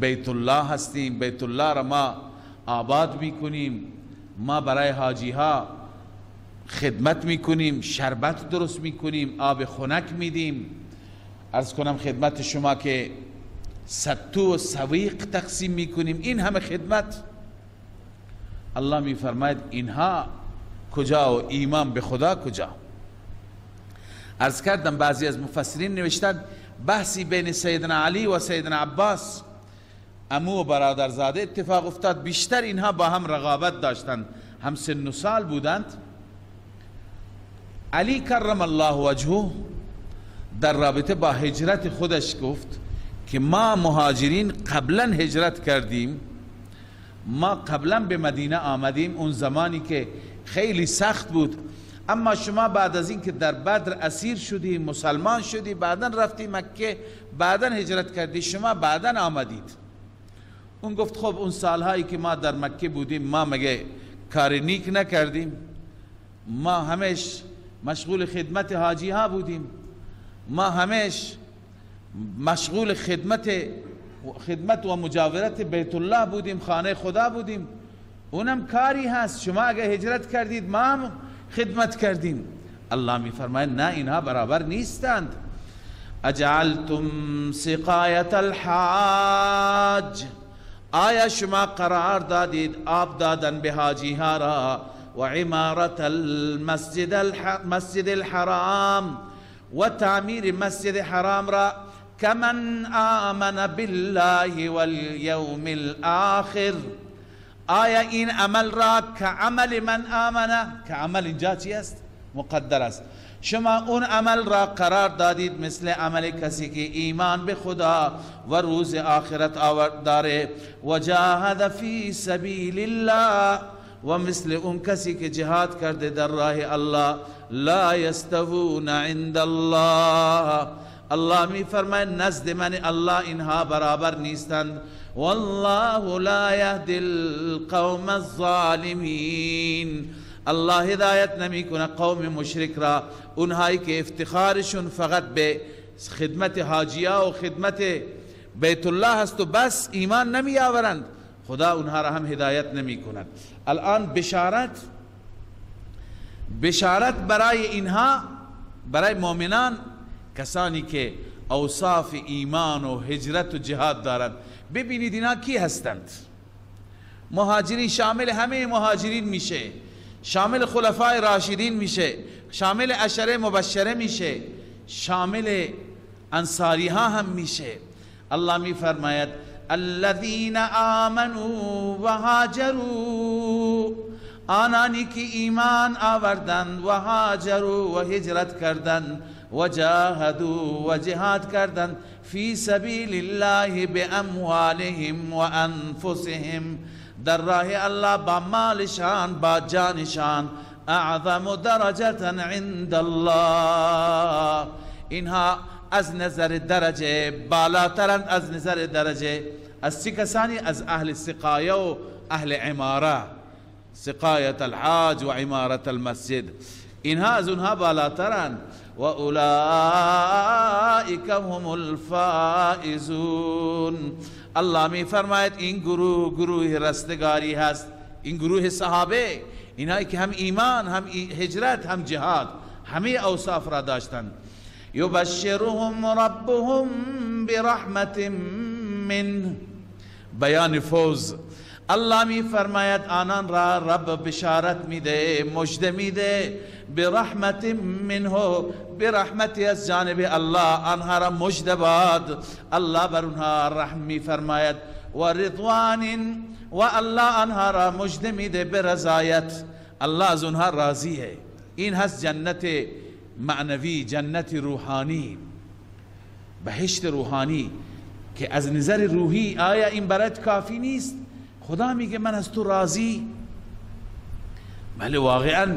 بیت الله هستیم، بیت الله را ما آباد میکنیم، ما برای حاجی ها خدمت میکنیم، شربت درست میکنیم، آب خنک میدیم. عرض کنم خدمت شما که ستو و سویق تقسیم میکنیم. این همه خدمت، الله میفرماید اینها کجا و ایمان به خدا کجا؟ عرض کردم بعضی از مفسرین نوشتن بحثی بین سیدنا علی و سیدنا عباس عمو و برادرزاده اتفاق افتاد. بیشتر اینها با هم رقابت داشتند، هم سن و سال بودند. علی کرم الله وجهه در رابطه با هجرت خودش گفت که ما مهاجرین قبلا هجرت کردیم، ما قبلا به مدینه آمدیم، اون زمانی که خیلی سخت بود، اما شما بعد از این که در بدر اسیر شدی، مسلمان شدی، بعدا رفتی مکه، بعدا هجرت کردی، شما بعدا آمدید. اون گفت خب اون سالهایی که ما در مکه بودیم ما مگه کار نیک نکردیم؟ ما همش مشغول خدمت حاجی ها بودیم، ما همش مشغول خدمت و مجاورت بیت الله بودیم، خانه خدا بودیم. اونم کاری هست، شما اگه هجرت کردید ما هم خدمت کردیم. الله می فرماید نه، اینها برابر نیستند. اجعلتم سقایت الحاج، آیا شما قرار دادید آب دادن به حاجی ها را، و عمارت المسجد الحرام و تعمیر مسجد حرام را، کمن آمن بالله والیوم الآخر، آیا این عمل را که عمل من آمنه، که عمل اینجا چی است؟ مقدر است. شما اون عمل را قرار دادید مثل عمل کسی که ایمان به خدا و روز آخرت آورد داره، و جاهد فی سبیل الله، و مثل اون کسی که جهاد کرده در راه الله. لا یستوون عند الله، الله می فرماید نزد من الله اینها برابر نیستند. والله لا یهدی القوم الظالمین، الله هدایت نمی کنه قوم مشرک را، اونهایی که افتخارشون فقط به خدمت حاجیا و خدمت بیت الله هست و بس، ایمان نمی آورند، خدا اونها را هم هدایت نمی کند. الان بشارت برای اینها، برای مؤمنان، کسانی که اوصاف ایمان و هجرت و جهاد دارند. ببینید اینا کی هستند؟ مهاجرین، شامل همه مهاجرین میشه، شامل خلفای راشدین میشه، شامل عشره مبشره میشه، شامل انصاری ها هم میشه. الله میفرماید الذین آمنوا و هاجروا، آنانی که ایمان آوردند و هاجروا و هجرت کردند و جاهدوا و جهاد کردند فی سبیل الله باموالهم و انفسهم، در راه الله با مالشان با جانشان، اعظم درجة عند الله، اینها از نظر درجه بالاترند، از نظر درجه از چه کسانی؟ از اهل سقایه و اهل عماره، سقایت الحاج و عمارت المسجد، اینها از اونها بالاترند. و اولئک هم الفائزون، الله می فرماید این گروه گروه رستگاری هست، این گروه صحابه، اینهایی که هم ایمان هم هجرت هم جهاد، همه اوصاف را داشتند. یبشرهم ربهم برحمت منه، بیان فوز. الله می فرماید آنان را رب بشارت میده، مژده میده، برحمت منه، برحمتی از جانب الله آنها را مژده باد. الله بر اونها رحم می فرماید. و رضوان، و الله آنها را مژده میده به رضایت، الله از اونها راضیه. این هست جنت معنوی، جنت روحانی، بهشت روحانی که از نظر روحی آیا این برات کافی نیست؟ خدا میگه من از تو راضی. بله واقعا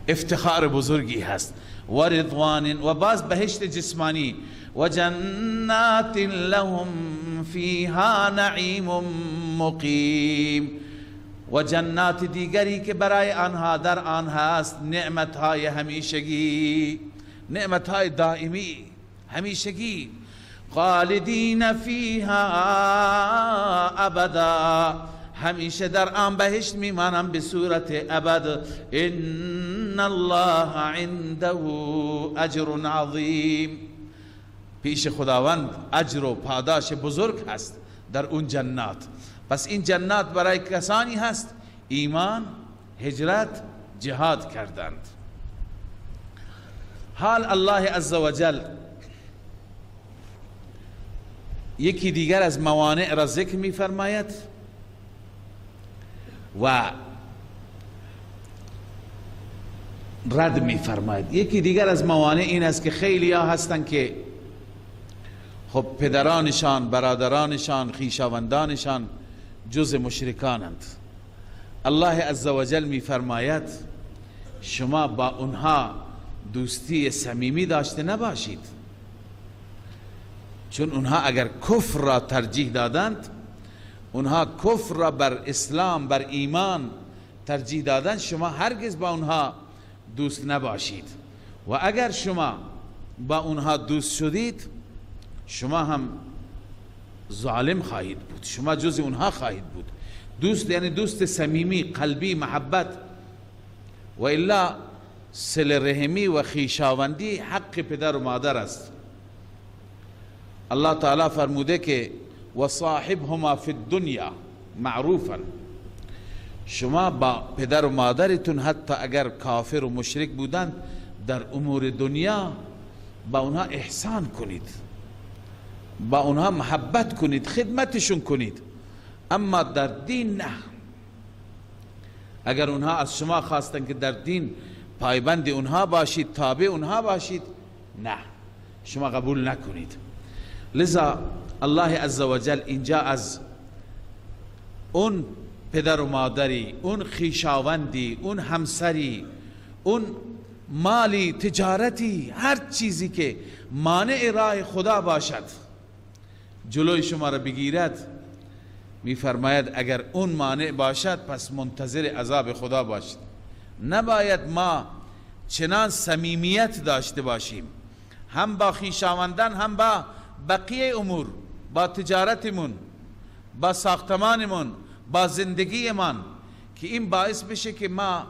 افتخار بزرگی هست. و رضوان، و باز بهشت جسمانی، و جنات لهم فیها نعیم مقیم، و جنات دیگری که برای آنها در آن هست نعمتهای همیشگی، نعمتهای دائمی همیشگی، خالدین فیها ابدا، همیشه در آن بهشت میمانم به صورت ابد. ان الله عنده اجر عظیم، پیش خداوند اجر و پاداش بزرگ هست در اون جنات. پس این جنات برای کسانی هست ایمان، هجرت، جهاد کردند. حال الله عزوجل یکی دیگر از موانع را ذکر می فرماید و رد می فرماید. یکی دیگر از موانع این است که خیلی ها هستند که خب پدرانشان، برادرانشان، خویشاوندانشان جز مشرکانند. الله عزوجل می فرماید شما با اونها دوستی صمیمی داشته نباشید، چون اونها اگر کفر را ترجیح دادند، اونها کفر را بر اسلام، بر ایمان ترجیح دادند، شما هرگز با اونها دوست نباشید. و اگر شما با اونها دوست شدید، شما هم ظالم خواهید بود، شما جز اونها خواهید بود. دوست یعنی دوست صمیمی، قلبی، محبت، و الا صله رحمی و خویشاوندی حق پدر و مادر است. الله تعالی فرموده که و صاحبهما فی الدنیا معروفا، شما با پدر و مادرتون حتی اگر کافر و مشرک بودند، در امور دنیا با اونها احسان کنید، با اونها محبت کنید، خدمتشون کنید، اما در دین نه. اگر اونها از شما خواستن که در دین پایبند اونها باشید، تابع اونها باشید، نه، شما قبول نکنید. لذا الله عزوجل اینجا از اون پدر و مادری، اون خویشاوندی، اون همسری، اون مالی، تجارتی، هر چیزی که مانع راه خدا باشد جلوی شما را بگیرد، میفرماید اگر اون مانع باشد پس منتظر عذاب خدا باشد. نباید ما چنان صمیمیت داشته باشیم، هم با خویشاوندان، هم با بقیه امور، با تجارتمون، با ساختمانمون، با زندگیمان، که این باعث بشه که ما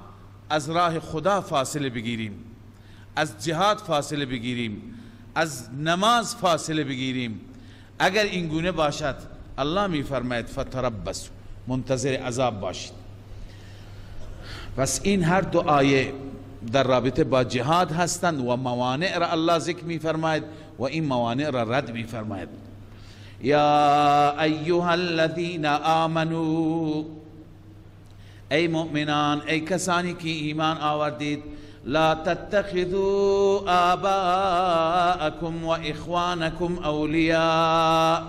از راه خدا فاصله بگیریم، از جهاد فاصله بگیریم، از نماز فاصله بگیریم. اگر این گونه باشد، الله میفرماید فتربصوا، منتظر عذاب باشید. پس این هر دو آیه در رابطه با جهاد هستند و موانع را الله ذکر میفرماید و این موانع را رد میفرماید. یا ایها الذین آمنوا، ای مؤمنان، ای کسانی که ایمان آوردید، لا تتخذوا آباءکم و اخوانکم اولیاء،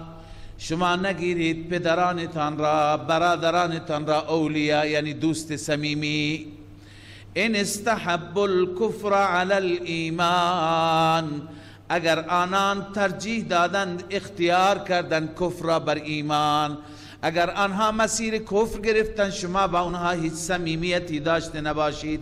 شما نگیرید پدرانتان را، برادرانتان را اولیا، یعنی دوست صمیمی. ان استحبوا الكفر علی الایمان، اگر آنان ترجیح دادند، اختیار کردند کفر را بر ایمان، اگر آنها مسیر کفر گرفتند، شما با آنها هیچ صمیمیتی داشته نباشید.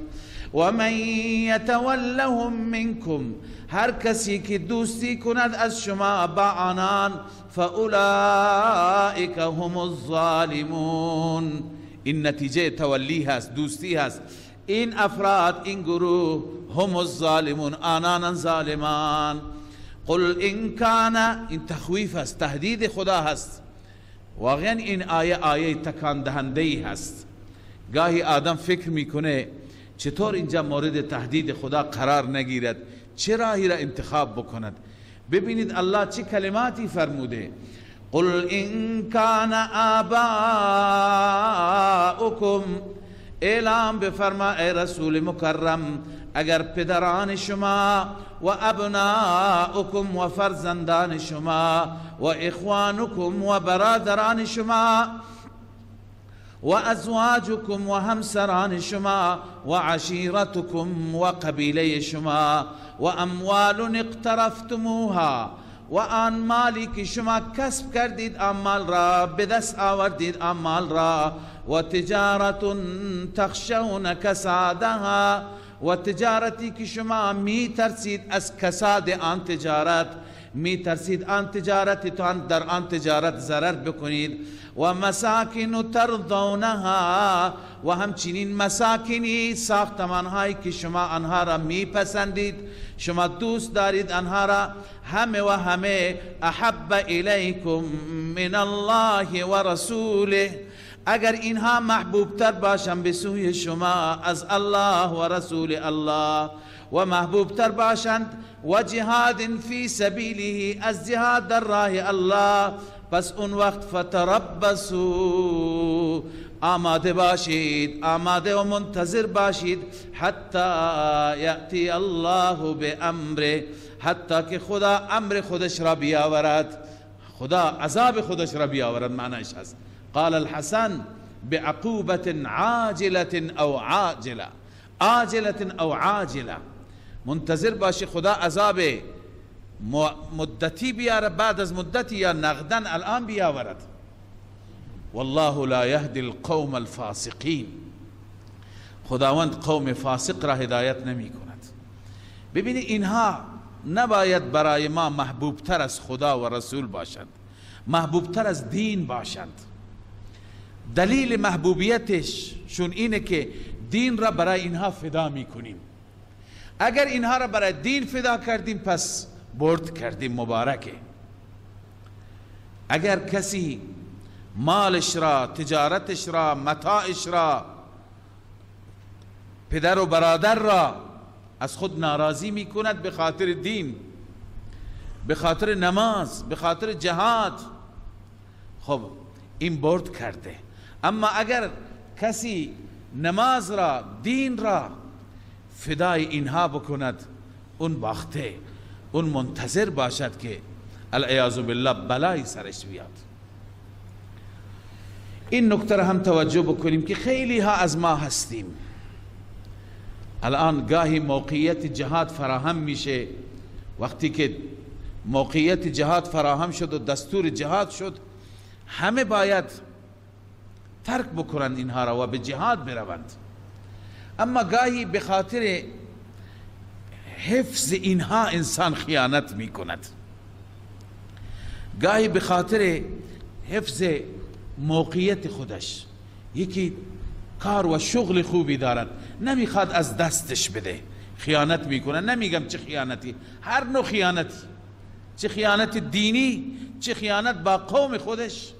و من یتولهم منکم، هر کسی که دوستی کند از شما با آنان، فاولئک هم الظالمون. این نتیجه تولی هست، دوستی هست. این افراد، این گروه، هم الظالمون، آنان ظالمان. قل ان کان، این تخویف هست، تهدید خدا هست. واقعا این آیه آیه تکان دهنده ای هست. گاهی آدم فکر میکنه چطور اینجا مورد تهدید خدا قرار نگیرد، چه راهی را انتخاب بکند. ببینید الله چه کلماتی فرموده: قل ان کان آباؤکم، اعلام بفرما ای رسول مکرم اگر پدران شما و ابناؤکم و فرزندان شما و اخوانکم و برادران شما و ازواجکم و همسران شما و عشیرتکم و قبیله شما و اموال اقترفتموها و آن مالی که شما کسب کردید، آن مال را به دست آوردید، آن مال را، و تجارت تخشون کسادها، و تجارتی که شما می ترسید از کساد آن تجارت، می ترسید آن تجارتتان در آن تجارت ضرر بکنید، و مساکن ترضونها، و همچنین مساکنی ساختمان هایی که شما آنها را می پسندید، شما دوست دارید آنها را، همه و همه احب الیکم من الله و رسوله، اگر اینها محبوب تر باشند به سوی شما از الله و رسول الله، و محبوب تر باشند و جهاد فی سبیله، از جهاد در راه الله، پس اون وقت فتربصوا، آماده باشید، آماده و منتظر باشید، حتی یأتی الله بامره، حتی که خدا امر خودش را بیاورد، خدا عذاب خودش را بیاورد. معنیش هست قال الحسن بعقوبة عاجلة او عاجلة، عاجلة او عاجلة، منتظر باشی خدا عذاب مدتی بیاره، بعد از مدتی یا نقدن الان بیاورد. والله لا يهدي القوم الفاسقین، خداوند قوم فاسق را هدایت نمی کند. ببینید اینها نباید برای ما محبوب تر از خدا و رسول باشند، محبوب تر از دین باشند. دلیل محبوبیتش شون اینه که دین را برای اینها فدا می کنیم. اگر اینها را برای دین فدا کردیم پس برد کردیم، مبارکه. اگر کسی مالش را، تجارتش را، متاعش را، پدر و برادر را از خود ناراضی می کند به خاطر دین، به خاطر نماز، به خاطر جهاد، خب این برد کرده. اما اگر کسی نماز را، دین را فدای اینها بکند، اون باخته، اون منتظر باشد که العیاذ بالله بلای سرش بیاد. این نکته را هم توجه بکنیم که خیلی ها از ما هستیم الان گاهی موقعیت جهاد فراهم میشه. وقتی که موقعیت جهاد فراهم شد و دستور جهاد شد، همه باید ترک بکنند اینها را و به جهاد بروند. اما گاهی به خاطر حفظ اینها انسان خیانت میکند، گاهی به خاطر حفظ موقعیت خودش، یکی کار و شغل خوبی دارد نمیخواد از دستش بده، خیانت میکنه. نمیگم چه خیانتی، هر نوع خیانتی، چه خیانت دینی، چه خیانت با قوم خودش.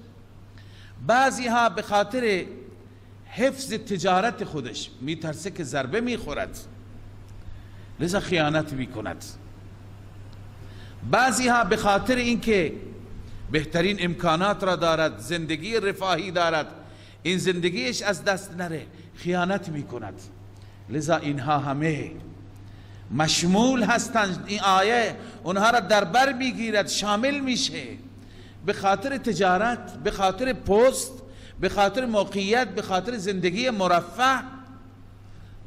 بعضی ها به خاطر حفظ تجارت خودش میترسه که ضربه میخورد، لذا خیانت میکند. بعضی ها به خاطر اینکه بهترین امکانات را دارد، زندگی رفاهی دارد، این زندگیش از دست نره، خیانت میکند. لذا اینها همه مشمول هستند. این آیه اونها را در بر میگیرد، شامل میشه. به خاطر تجارت، به خاطر پست، به خاطر موقعیت، به خاطر زندگی مرفه،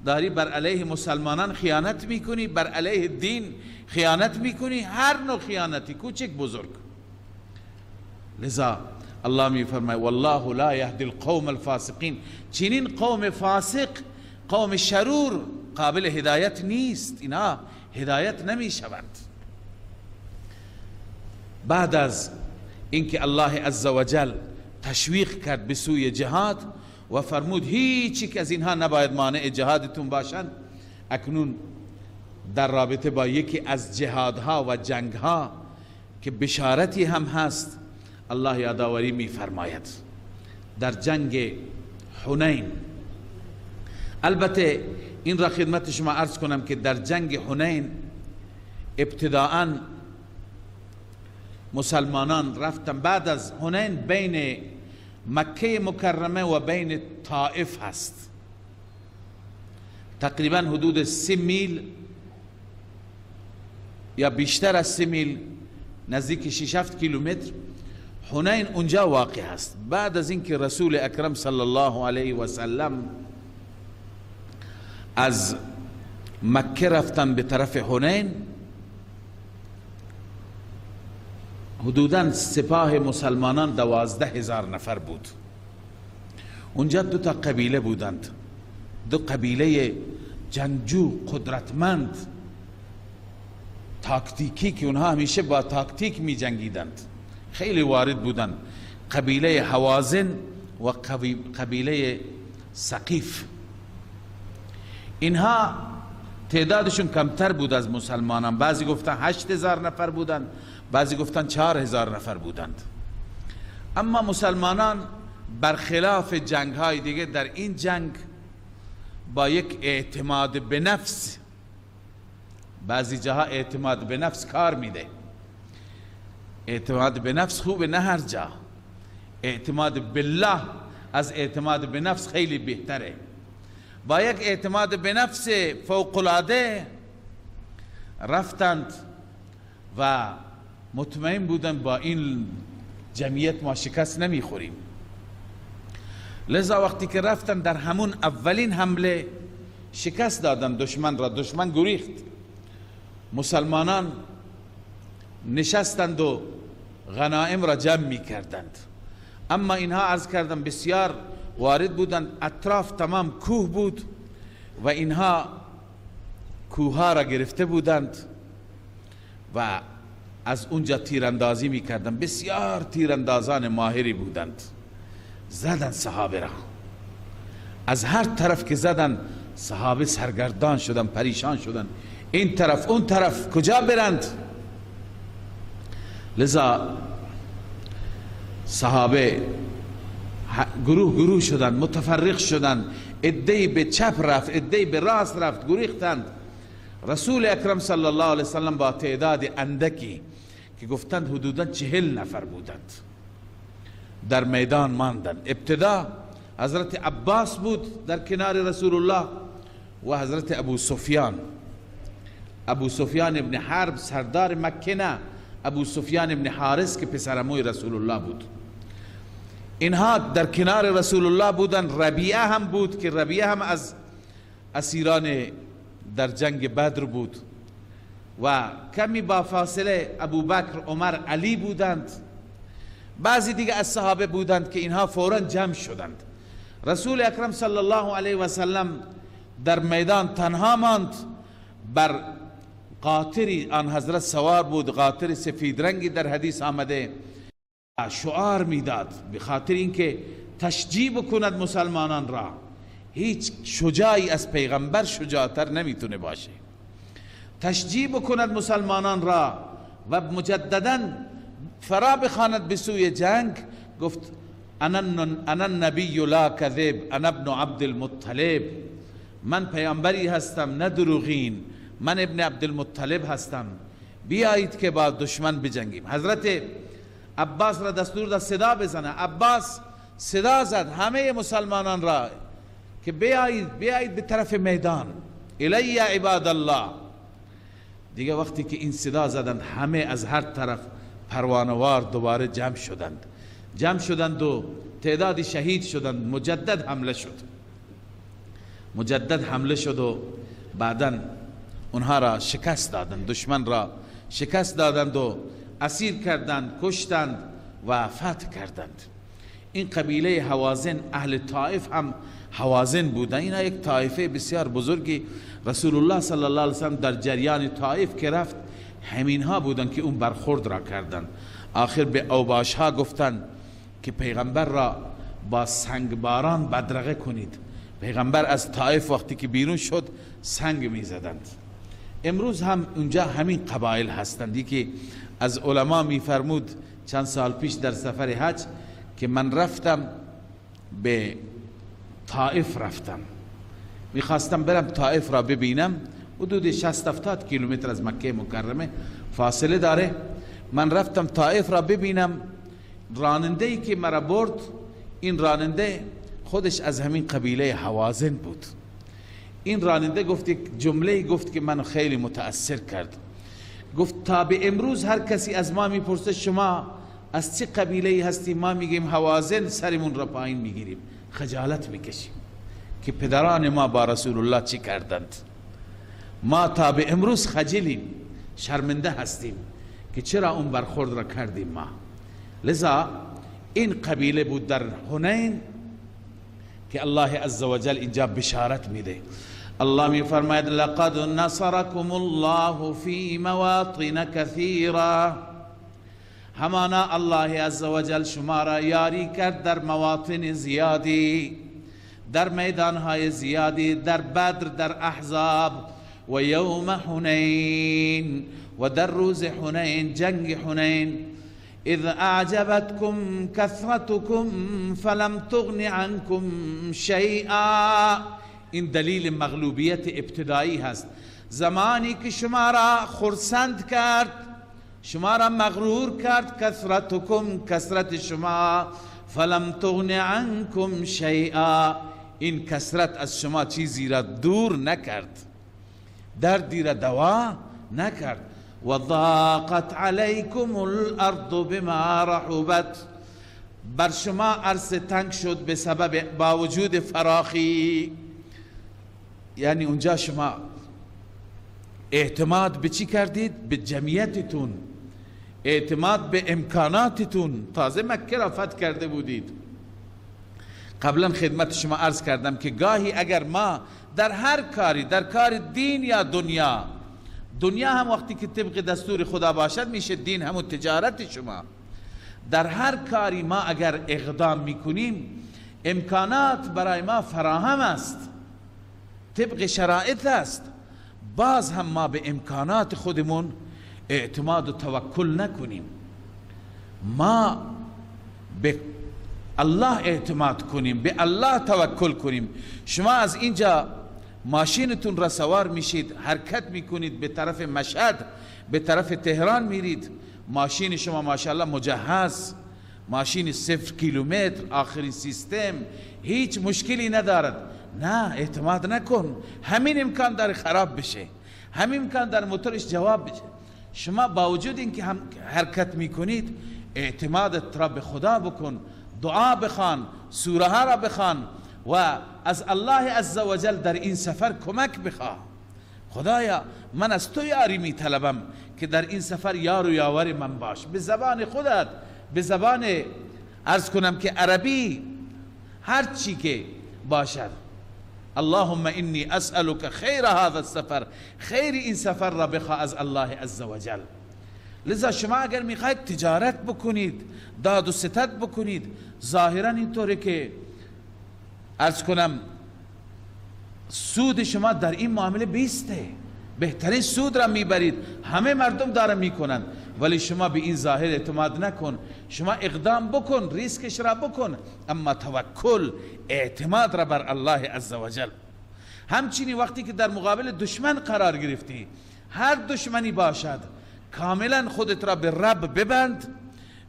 داری بر علیه مسلمانان خیانت میکنی، بر علیه دین خیانت میکنی، هر نوع خیانتی، کوچک بزرگ. لذا الله میفرماید والله لا یهدی القوم الفاسقین. چنین قوم فاسق، قوم شرور قابل هدایت نیست، اینا هدایت نمیشوند. بعد از اینکه الله عزوجل تشویق کرد به سوی جهاد و فرمود هیچ یک از اینها نباید مانع جهادتون باشند، اکنون در رابطه با یکی از جهادها و جنگها که بشارتی هم هست، الله یادآوری می فرماید در جنگ حنین. البته این را خدمت شما عرض کنم که در جنگ حنین ابتداءً مسلمانان رفتن، بعد از حنین بین مکه مکرمه و بین طائف هست، تقریبا حدود 3 میل یا بیشتر از 3 میل، نزدیک 6-7 کیلومتر حنین اونجا واقع هست. بعد از اینکه رسول اکرم صلی الله علیه و سلم از مکه رفتن به طرف حنین، حدوداً سپاه مسلمانان 12,000 نفر بود. اونجا دو تا قبیله بودند، دو قبیله جنگجو قدرتمند تاکتیکی که اونها همیشه با تاکتیک می جنگیدند، خیلی وارد بودند، قبیله هوازن و قبیله ثقیف. اینها تعدادشون کمتر بود از مسلمانان، بعضی گفتن 8,000 نفر بودند، بعضی گفتن 4,000 نفر بودند. اما مسلمانان برخلاف جنگ های دیگه در این جنگ با یک اعتماد به نفس، بعضی جاها اعتماد به نفس کار میده، اعتماد به نفس خوبه نه هر جا، اعتماد بالله از اعتماد به نفس خیلی بهتره. با یک اعتماد به نفس فوق العاده رفتند و مطمئن بودند با این جمعیت ما شکست نمیخوریم. لذا وقتی که رفتند در همون اولین حمله شکست دادند دشمن را، دشمن گریخت. مسلمانان نشستند و غنائم را جمع می کردند. اما اینها عرض کردم بسیار وارد بودند، اطراف تمام کوه بود و اینها کوه را گرفته بودند و از اونجا تیراندازی می کردند. بسیار تیراندازان ماهری بودند، زدن صحابه را از هر طرف که زدن صحابه سرگردان شدن، پریشان شدن، این طرف اون طرف کجا برند. لذا صحابه گروه گروه شدند، متفرق شدند، عده‌ای به چپ رفت، عده‌ای به راست رفت، گریختند. رسول اکرم صلی الله علیه وسلم با تعداد اندکی که گفتند حدوداً 40 نفر بودند در میدان ماندند. ابتدا حضرت عباس بود در کنار رسول الله و حضرت ابو سفیان، ابو سفیان ابن حرب سردار مکه نه، ابو سفیان ابن حارث که پسرعموی رسول الله بود. اینها در کنار رسول الله بودند. ربیعه هم بود که ربیعه هم از اسیران در جنگ بدر بود و کمی با فاصله ابو بکر، عمر، علی بودند. بعضی دیگه از صحابه بودند که اینها فوراً جمع شدند. رسول اکرم صلی الله علیه و سلم در میدان تنها ماند، بر قاطری آن حضرت سوار بود، قاطر سفید رنگی در حدیث آمده، شعار میداد به خاطر اینکه تشجیع بکند مسلمانان را. هیچ شجاعی از پیغمبر شجاعتر نمیتونه باشه. تشجیع بکند مسلمانان را و مجددا فرا بخواند به سوی جنگ. گفت انا النبی لا کذب انا ابن عبد المطلب، من پیامبری هستم نه دروغین، من ابن عبدالمطلب هستم، بیایید که با دشمن بجنگیم. حضرت عباس را دستور داد صدا بزنه. عباس صدا زد همه مسلمانان را که بیایید، بیایید به طرف میدان، الی عباد الله. دیگه وقتی که این صدا زدند همه از هر طرف پروانوار دوباره جمع شدند، جمع شدند و تعدادی شهید شدند. مجدد حمله شد، مجدد حمله شد و بعداً اونها را شکست دادند، دشمن را شکست دادند و اسیر کردند، کشتند و فتح کردند. این قبیله هوازن، اهل طائف هم هوازن بودند. اینا یک طایفه بسیار بزرگی. رسول الله صلی الله علیه وسلم در جریان طائف که رفت همینها بودند که اون برخورد را کردند. آخر به اوباش ها گفتند که پیغمبر را با سنگباران بدرقه کنید. پیغمبر از طائف وقتی که بیرون شد سنگ می زدند. امروز هم اونجا همین قبایل هستند. یکی از علما میفرمود چند سال پیش در سفر حج که من رفتم به طائف، رفتم میخواستم برم طائف را ببینم، حدود 60-70 کیلومتر از مکه مکرمه فاصله داره. من رفتم طائف را ببینم، راننده که مرا برد، این راننده خودش از همین قبیله هوازن بود. این راننده گفت یک جمله گفت که منو خیلی متاثر کرد. گفت تا به امروز هر کسی از ما میپرسه شما از چه قبیله هستی، ما میگیم هوازن، سرمون را پایین میگیریم، خجالت میکشیم که پدران ما با رسول الله چی کردند. ما تا به امروز خجلیم، شرمنده هستیم که چرا اون برخورد را کردیم ما. لذا این قبیله بود در حنین که الله عزوجل اینجا بشارت میده. الله میفرماید لقد نصرکم الله فی مواطن کثیره، همانا الله عزوجل شما را یاری کرد در مواطن زیادی، در میدانهای زیادی، در بدر، در احزاب، و یوم حنین، و در روز حنین، جنگ حنین. اذ اعجبتكم كثرتكم فلم تغن عنكم شیئا. این دلیل مغلوبیت ابتدایی هست. زمانی که شما را خرسند کرد، شما را مغرور کرد، کثرتکم، کثرت شما، فلم تغن عنكم شیئا، این کثرت از شما چیزی را دور نکرد، دردی را دوا نکرد. وضاقت علیکم الارض بما رحبت، بر شما عرص تنگ شد به سبب با وجود فراخی. یعنی اونجا شما اعتماد به چی کردید؟ به جمعیتتون، اعتماد به امکاناتتون. تازه مکه را فتح کرده بودید. قبلا خدمت شما عرض کردم که گاهی اگر ما در هر کاری، در کار دین یا دنیا، دنیا هم وقتی که طبق دستور خدا باشد میشه دین، همون تجارت شما، در هر کاری ما اگر اقدام میکنیم امکانات برای ما فراهم است، طبق شرایط است، باز هم ما به امکانات خودمون اعتماد و توکل نکنیم، ما به الله اعتماد کنیم، به الله توکل کنیم. شما از اینجا ماشینتون را سوار میشید، حرکت میکنید به طرف مشهد، به طرف تهران میرید، ماشین شما ماشاءالله مجهز، ماشین 0 کیلومتر، آخرین سیستم، هیچ مشکلی ندارد. نه، اعتماد نکن، همین امکان داره خراب بشه، همین امکان داره موتورش جواب بشه. شما با وجود اینکه هم حرکت میکنید اعتمادت را به خدا بکن، دعا بخوان، سوره ها را بخوان و از الله عزوجل در این سفر کمک بخواه. خدایا من از تو یاری می طلبم که در این سفر یار و یاور من باش. به زبان خودت، به زبان عرض کنم که عربی، هر چی که باشد. اللهم انی اسألک خیر هذا السفر، خیر این سفر را بخواه از الله عزوجل. لذا شما اگر میخواید تجارت بکنید، داد و ستد بکنید، ظاهرا اینطوره که عرض کنم سود شما در این معامله 20، بهترین سود را میبرید، همه مردم داره میکنن، ولی شما به این ظاهر اعتماد نکن، شما اقدام بکن، ریسکش را بکن، اما توکل، اعتماد را بر الله عزوجل. همچنین وقتی که در مقابل دشمن قرار گرفتی، هر دشمنی باشد، کاملا خودت را به رب ببند،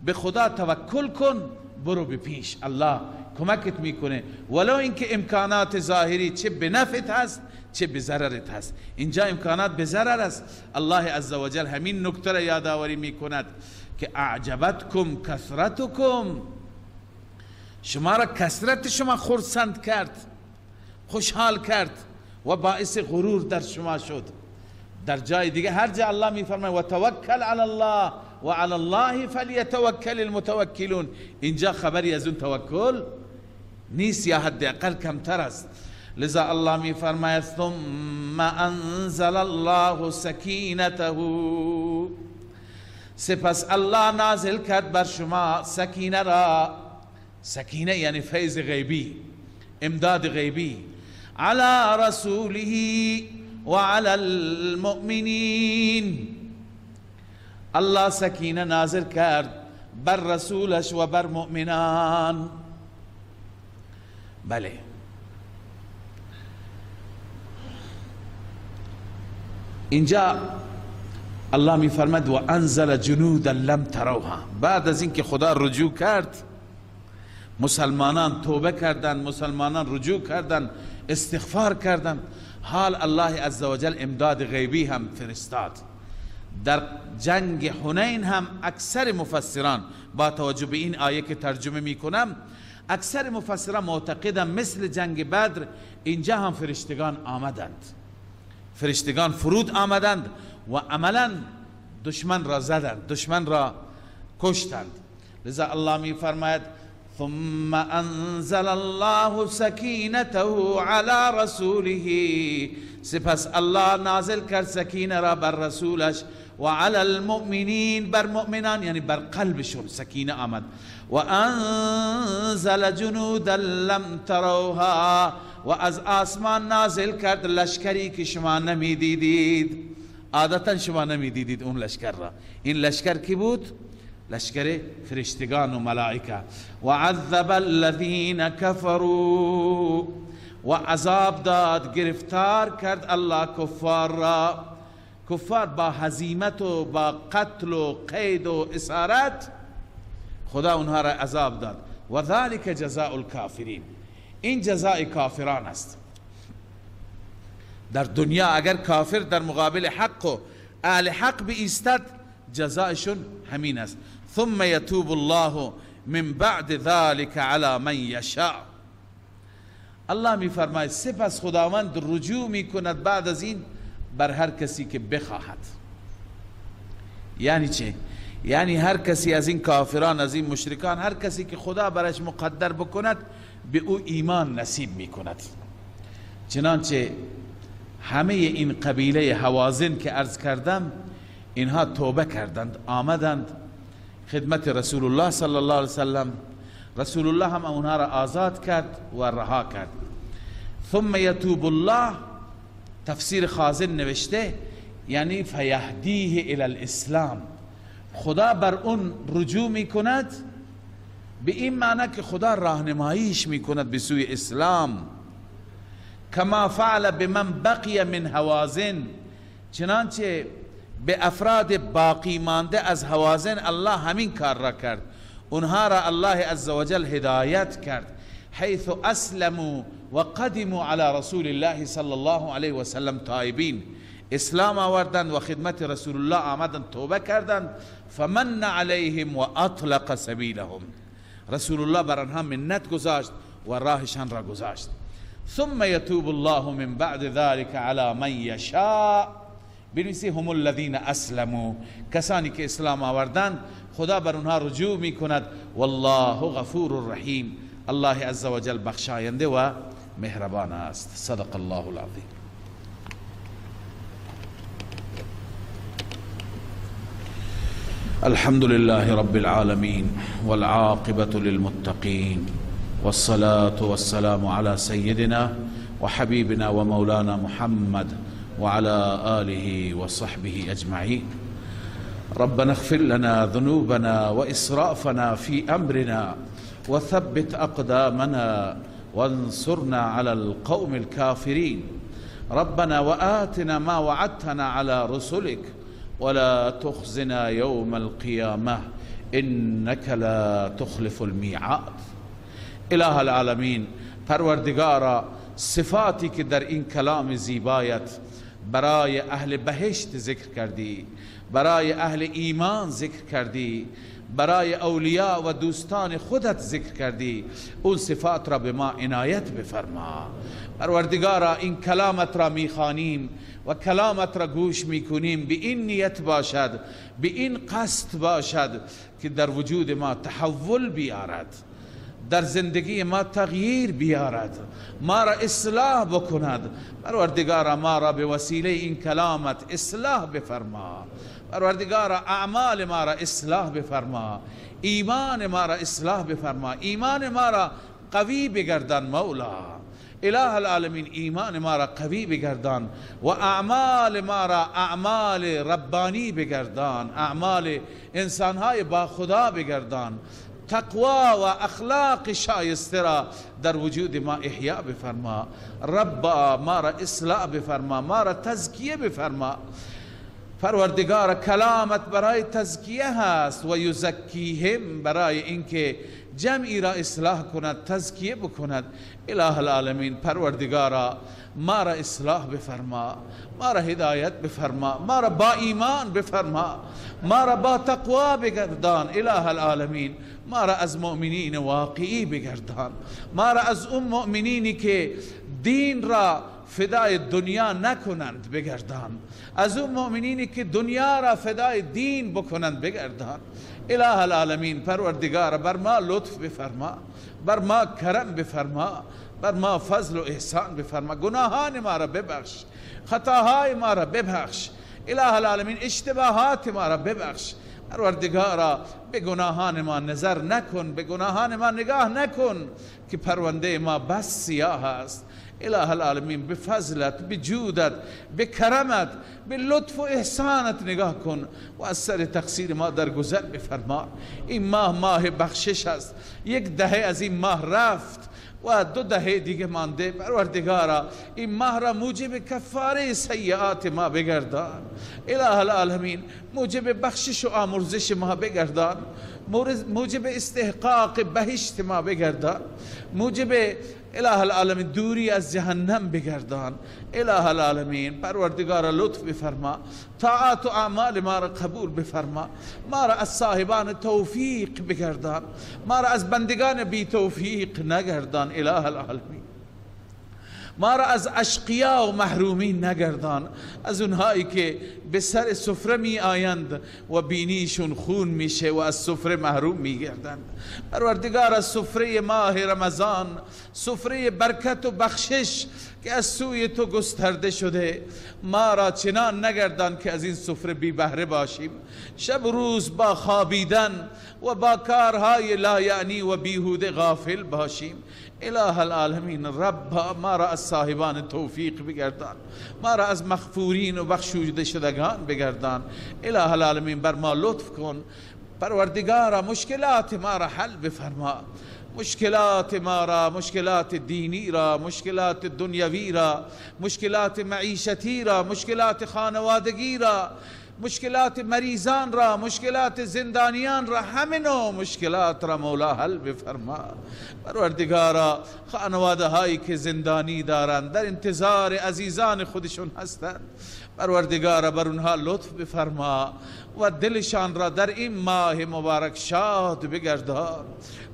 به خدا توکل کن، برو به پیش، الله کمکت میکنه، ولو اینکه امکانات ظاهری چه به نفعت هست چه به ضررت هست. اینجا امکانات به ضرر است. الله عزوجل همین نکته را یادآوری میکند که اعجبتکم کثرتکم، شما را کثرت شما خرسند کرد، خوشحال کرد و باعث غرور در شما شد. در جای دیگه هر جا الله میفرماید و توکل علی الله و علی الله فلیتوکل المتوکلون، اینجا خبری از اون توکل نیست یا حداقل کمتر است. لذا الله میفرماید ثم انزل الله سکینته، سپس الله نازل کرد بر شما سکینه را. سکینه یعنی فیض غیبی، امداد غیبی، علی رسوله وعلى المؤمنین. الله سکینه نازل کرد بر رسولش و بر مؤمنان. بله، اینجا الله می فرمد و انزل جنودا لم تروها. بعد از اینکه خدا رجوع کرد، مسلمانان توبه کردند، مسلمانان رجوع کردند، استغفار کردند، حال الله عزوجل امداد غیبی هم فرستاد. در جنگ حنین هم اکثر مفسران با توجه به این آیه که ترجمه میکنم، اکثر مفسران معتقدند مثل جنگ بدر اینجا هم فرشتگان آمدند، فرشتگان فرود آمدند و عملا دشمن را زدند، دشمن را کشتند. لذا الله می فرماید ثم انزل الله سکینته علی رسوله. سپس الله نازل کرد سکینه را بر رسولش و علی المؤمنین، بر مؤمنان، یعنی بر قلبشون سکینه آمد. و انزل جنودا لم تروها، و از آسمان نازل کرد لشکری که شما نمیدیدید. عادتا شما نمیدیدید اون لشکر را. این لشکر کی بود؟ لشکر فرشتگان و ملائکه. و عذب الذین کفروا، و عذاب داد، گرفتار کرد الله کفار را. کفار با هزیمت و با قتل و قید و اسارت خدا اونها را عذاب داد. و ذلك جزاء الکافرین، این جزای کافران است. در دنیا اگر کافر در مقابل حق و اهل حق بایستد، جزایشون همین است. ثم یتوب الله من بعد ذلك على من یشاء. الله می فرماید سپس خداوند رجوع می کند بعد از این بر هر کسی که بخواهد. یعنی چه؟ یعنی هر کسی از این کافران، از این مشرکان، هر کسی که خدا برش مقدر بکند به او ایمان نصیب می کند. چنانچه همه این قبیله هوازن که عرض کردم، اینها توبه کردند، آمدند خدمت رسول الله صلی الله علیه وسلم. رسول الله هم اونها را آزاد کرد و رها کرد. ثم یتوب الله، تفسیر خازن نوشته یعنی فیهدیه الی الاسلام، خدا بر اون رجوع میکند به این معنی که خدا راهنماییش میکند به سوی اسلام. کما فعل بمن بقی من هوازن، چنانچه به افراد باقی مانده از هوازن الله همین کار را کرد، اونها را الله عزوجل هدایت کرد. حیث اسلموا وقدموا على رسول الله صلی الله علیه وسلم تائبین، اسلام آوردند و خدمت رسول الله آمدند، توبه کردند. فمن علیهم و اطلق سبیلهم، رسول الله بر آنها منت گذاشت و راهشان را گذاشت. ثم یتوب الله من بعد ذلك على من یشاء. بنویسی هم الذین اسلموا، کسانی که اسلام آوردند خدا بر آنها رجوع میکند. والله غفور رحیم، الله عزوجل بخشاینده و مهربان است. صدق الله العظیم. الحمد لله رب العالمين والعاقبة للمتقين والصلاة والسلام على سيدنا وحبيبنا ومولانا محمد وعلى آله وصحبه أجمعين. ربنا اغفر لنا ذنوبنا وإسرافنا في أمرنا وثبت أقدامنا وانصرنا على القوم الكافرين. ربنا وآتنا ما وعدتنا على رسلك ولا تخزنا يوم القيامة إنك لا تخلف الميعاد. اله العالمین، پروردگارا، صفاتی که در این کلام زیبایت برای اهل بهشت ذکر کردی، برای اهل ایمان ذکر کردی، برای اولیاء و دوستان خودت ذکر کردی، اون صفات را به ما عنایت بفرما. پروردگارا، این کلامت را میخوانیم و کلامت را گوش میکنیم، به این نیت باشد، به این قصد باشد که در وجود ما تحول بیارد، در زندگی ما تغییر بیارد، ما را اصلاح بکند. پروردگارا، ما را به وسیله این کلامت اصلاح بفرما. پروردگارا، اعمال ما را اصلاح بفرما، ایمان ما را اصلاح بفرما، ایمان ما را قوی بگردان مولا، اله العالمین ایمان ما را قوی بگردان و اعمال ما را اعمال ربانی بگردان، اعمال انسانهای با خدا بگردان. تقوا و اخلاق شایسته را در وجود ما احیا بفرما. ربا ما را اصلاح بفرما، ما را تزکیه بفرما. پروردگار کلامت برای تزکیه هست و یزکیهم برای اینکه جمعی را اصلاح کند، تزکیه بکند. اله العالمین پروردگارا ما را اصلاح بفرما، ما را هدایت بفرما، ما را با ایمان بفرما، ما را با تقوا بگردان. اله العالمین ما را از مؤمنین واقعی بگردان، ما را از اون مؤمنینی که دین را فدای دنیا نکنند بگردان، از اون مؤمنینی که دنیا را فدای دین بکنند بگردان. اله العالمین پروردگار بر ما لطف بفرما، بر ما کرم بفرما، بر ما فضل و احسان بفرما. گناهان ما را ببخش، خطاهای ما را ببخش. اله العالمین اشتباهات ما را ببخش. پروردگارا به گناهان ما نظر نکن، به گناهان ما نگاه نکن که پرونده ما بس سیاه است. اله العالمین به فضلت، به جودت، به کرمت، به لطف و احسانت نگاه کن و از سر تقصیر ما درگذر بفرما. این ماه ماه بخشش است. یک دهه از این ماه رفت و 2 دهه دیگه مانده. پروردگارا این ماه را موجب کفاره سیئات ما بگردان. اله العالمین موجب بخشش و آمرزش ما بگردان، موجب استحقاق بهشت ما بگردان، موجب اله العالمین دوری از جهنم بگردان. اله العالمین پروردگار لطف بفرما، طاعات و اعمال ما را قبول بفرما، ما را از صاحبان توفیق بگردان، ما را از بندگان بی توفیق نگردان. اله العالمین ما را از اشقیا و محرومین نگردان، از اونهایی که به سر سفره می آیند و بینیشون خون میشه و از سفره محروم میگردند. پروردگار از سفره ماه رمضان، سفره برکت و بخشش که از سوی تو گسترده شده، ما را چنان نگردان که از این سفره بی بهره باشیم. شب و روز با خوابیدن و با کارهای لایعنی و بیهوده غافل باشیم. اله العالمین رب ما را از صاحبان توفیق بگردان، ما را از مغفورین و بخشوده شدگان بگردان. اله العالمین بر ما لطف کن. پروردگارا مشکلات ما را حل بفرما، مشکلات ما را، مشکلات دینی را، مشکلات دنیوی را، مشکلات معیشتی را، مشکلات خانوادگی را، مشکلات مریضان را، مشکلات زندانیان را، همه نوع مشکلات را مولا حل بفرما. پروردگارا خانواده هایی که زندانی دارند در انتظار عزیزان خودشون هستند، پروردگارا بر اونها لطف بفرما و دلشان را در این ماه مبارک شاد بگردان.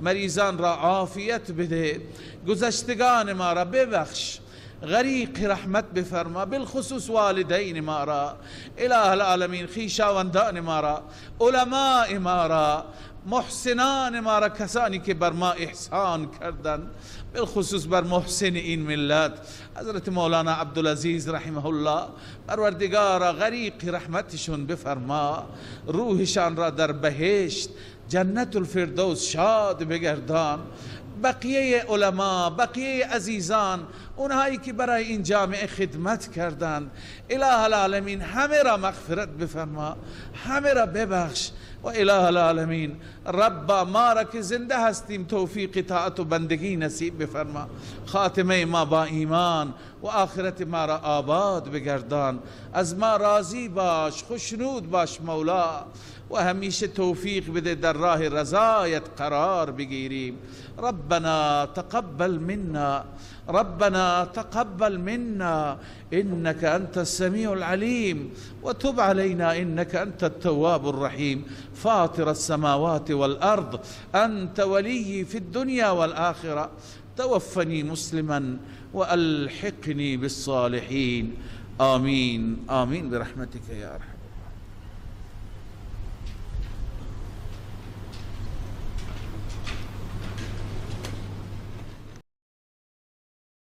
مریضان را عافیت بده، گذشتگان ما را ببخش، غریق رحمت بفرما، بالخصوص والدین ما را، اله العالمین خویشاوندان ما را، علماء ما را، محسنان ما را، کسانی که بر ما احسان کردند، بالخصوص بر محسن این ملت حضرت مولانا عبدالعزیز رحمه الله. پروردگارا غریق رحمتشون بفرما، روحشان را در بهشت جنت الفردوس شاد بگردان. بقیه علما، بقیه عزیزان، اونهایی که برای این جامعه خدمت کردند، اله العالمین همه را مغفرت بفرما، همه را ببخش. و اله العالمین رب ما را که زنده هستیم توفیق طاعت و بندگی نصیب بفرما، خاتمه ما با ایمان و آخرت ما را آباد بگردان. از ما راضی باش، خوشنود باش مولا، و همیشه توفیق بده در راه رضایت قرار بگیریم. ربنا تقبل منا، ربنا تقبل منا إنك أنت السميع العليم وتب علينا إنك أنت التواب الرحيم. فاطر السماوات والأرض أنت ولي في الدنيا والآخرة، توفني مسلما وألحقني بالصالحين. آمين آمين برحمتك يا أرحم.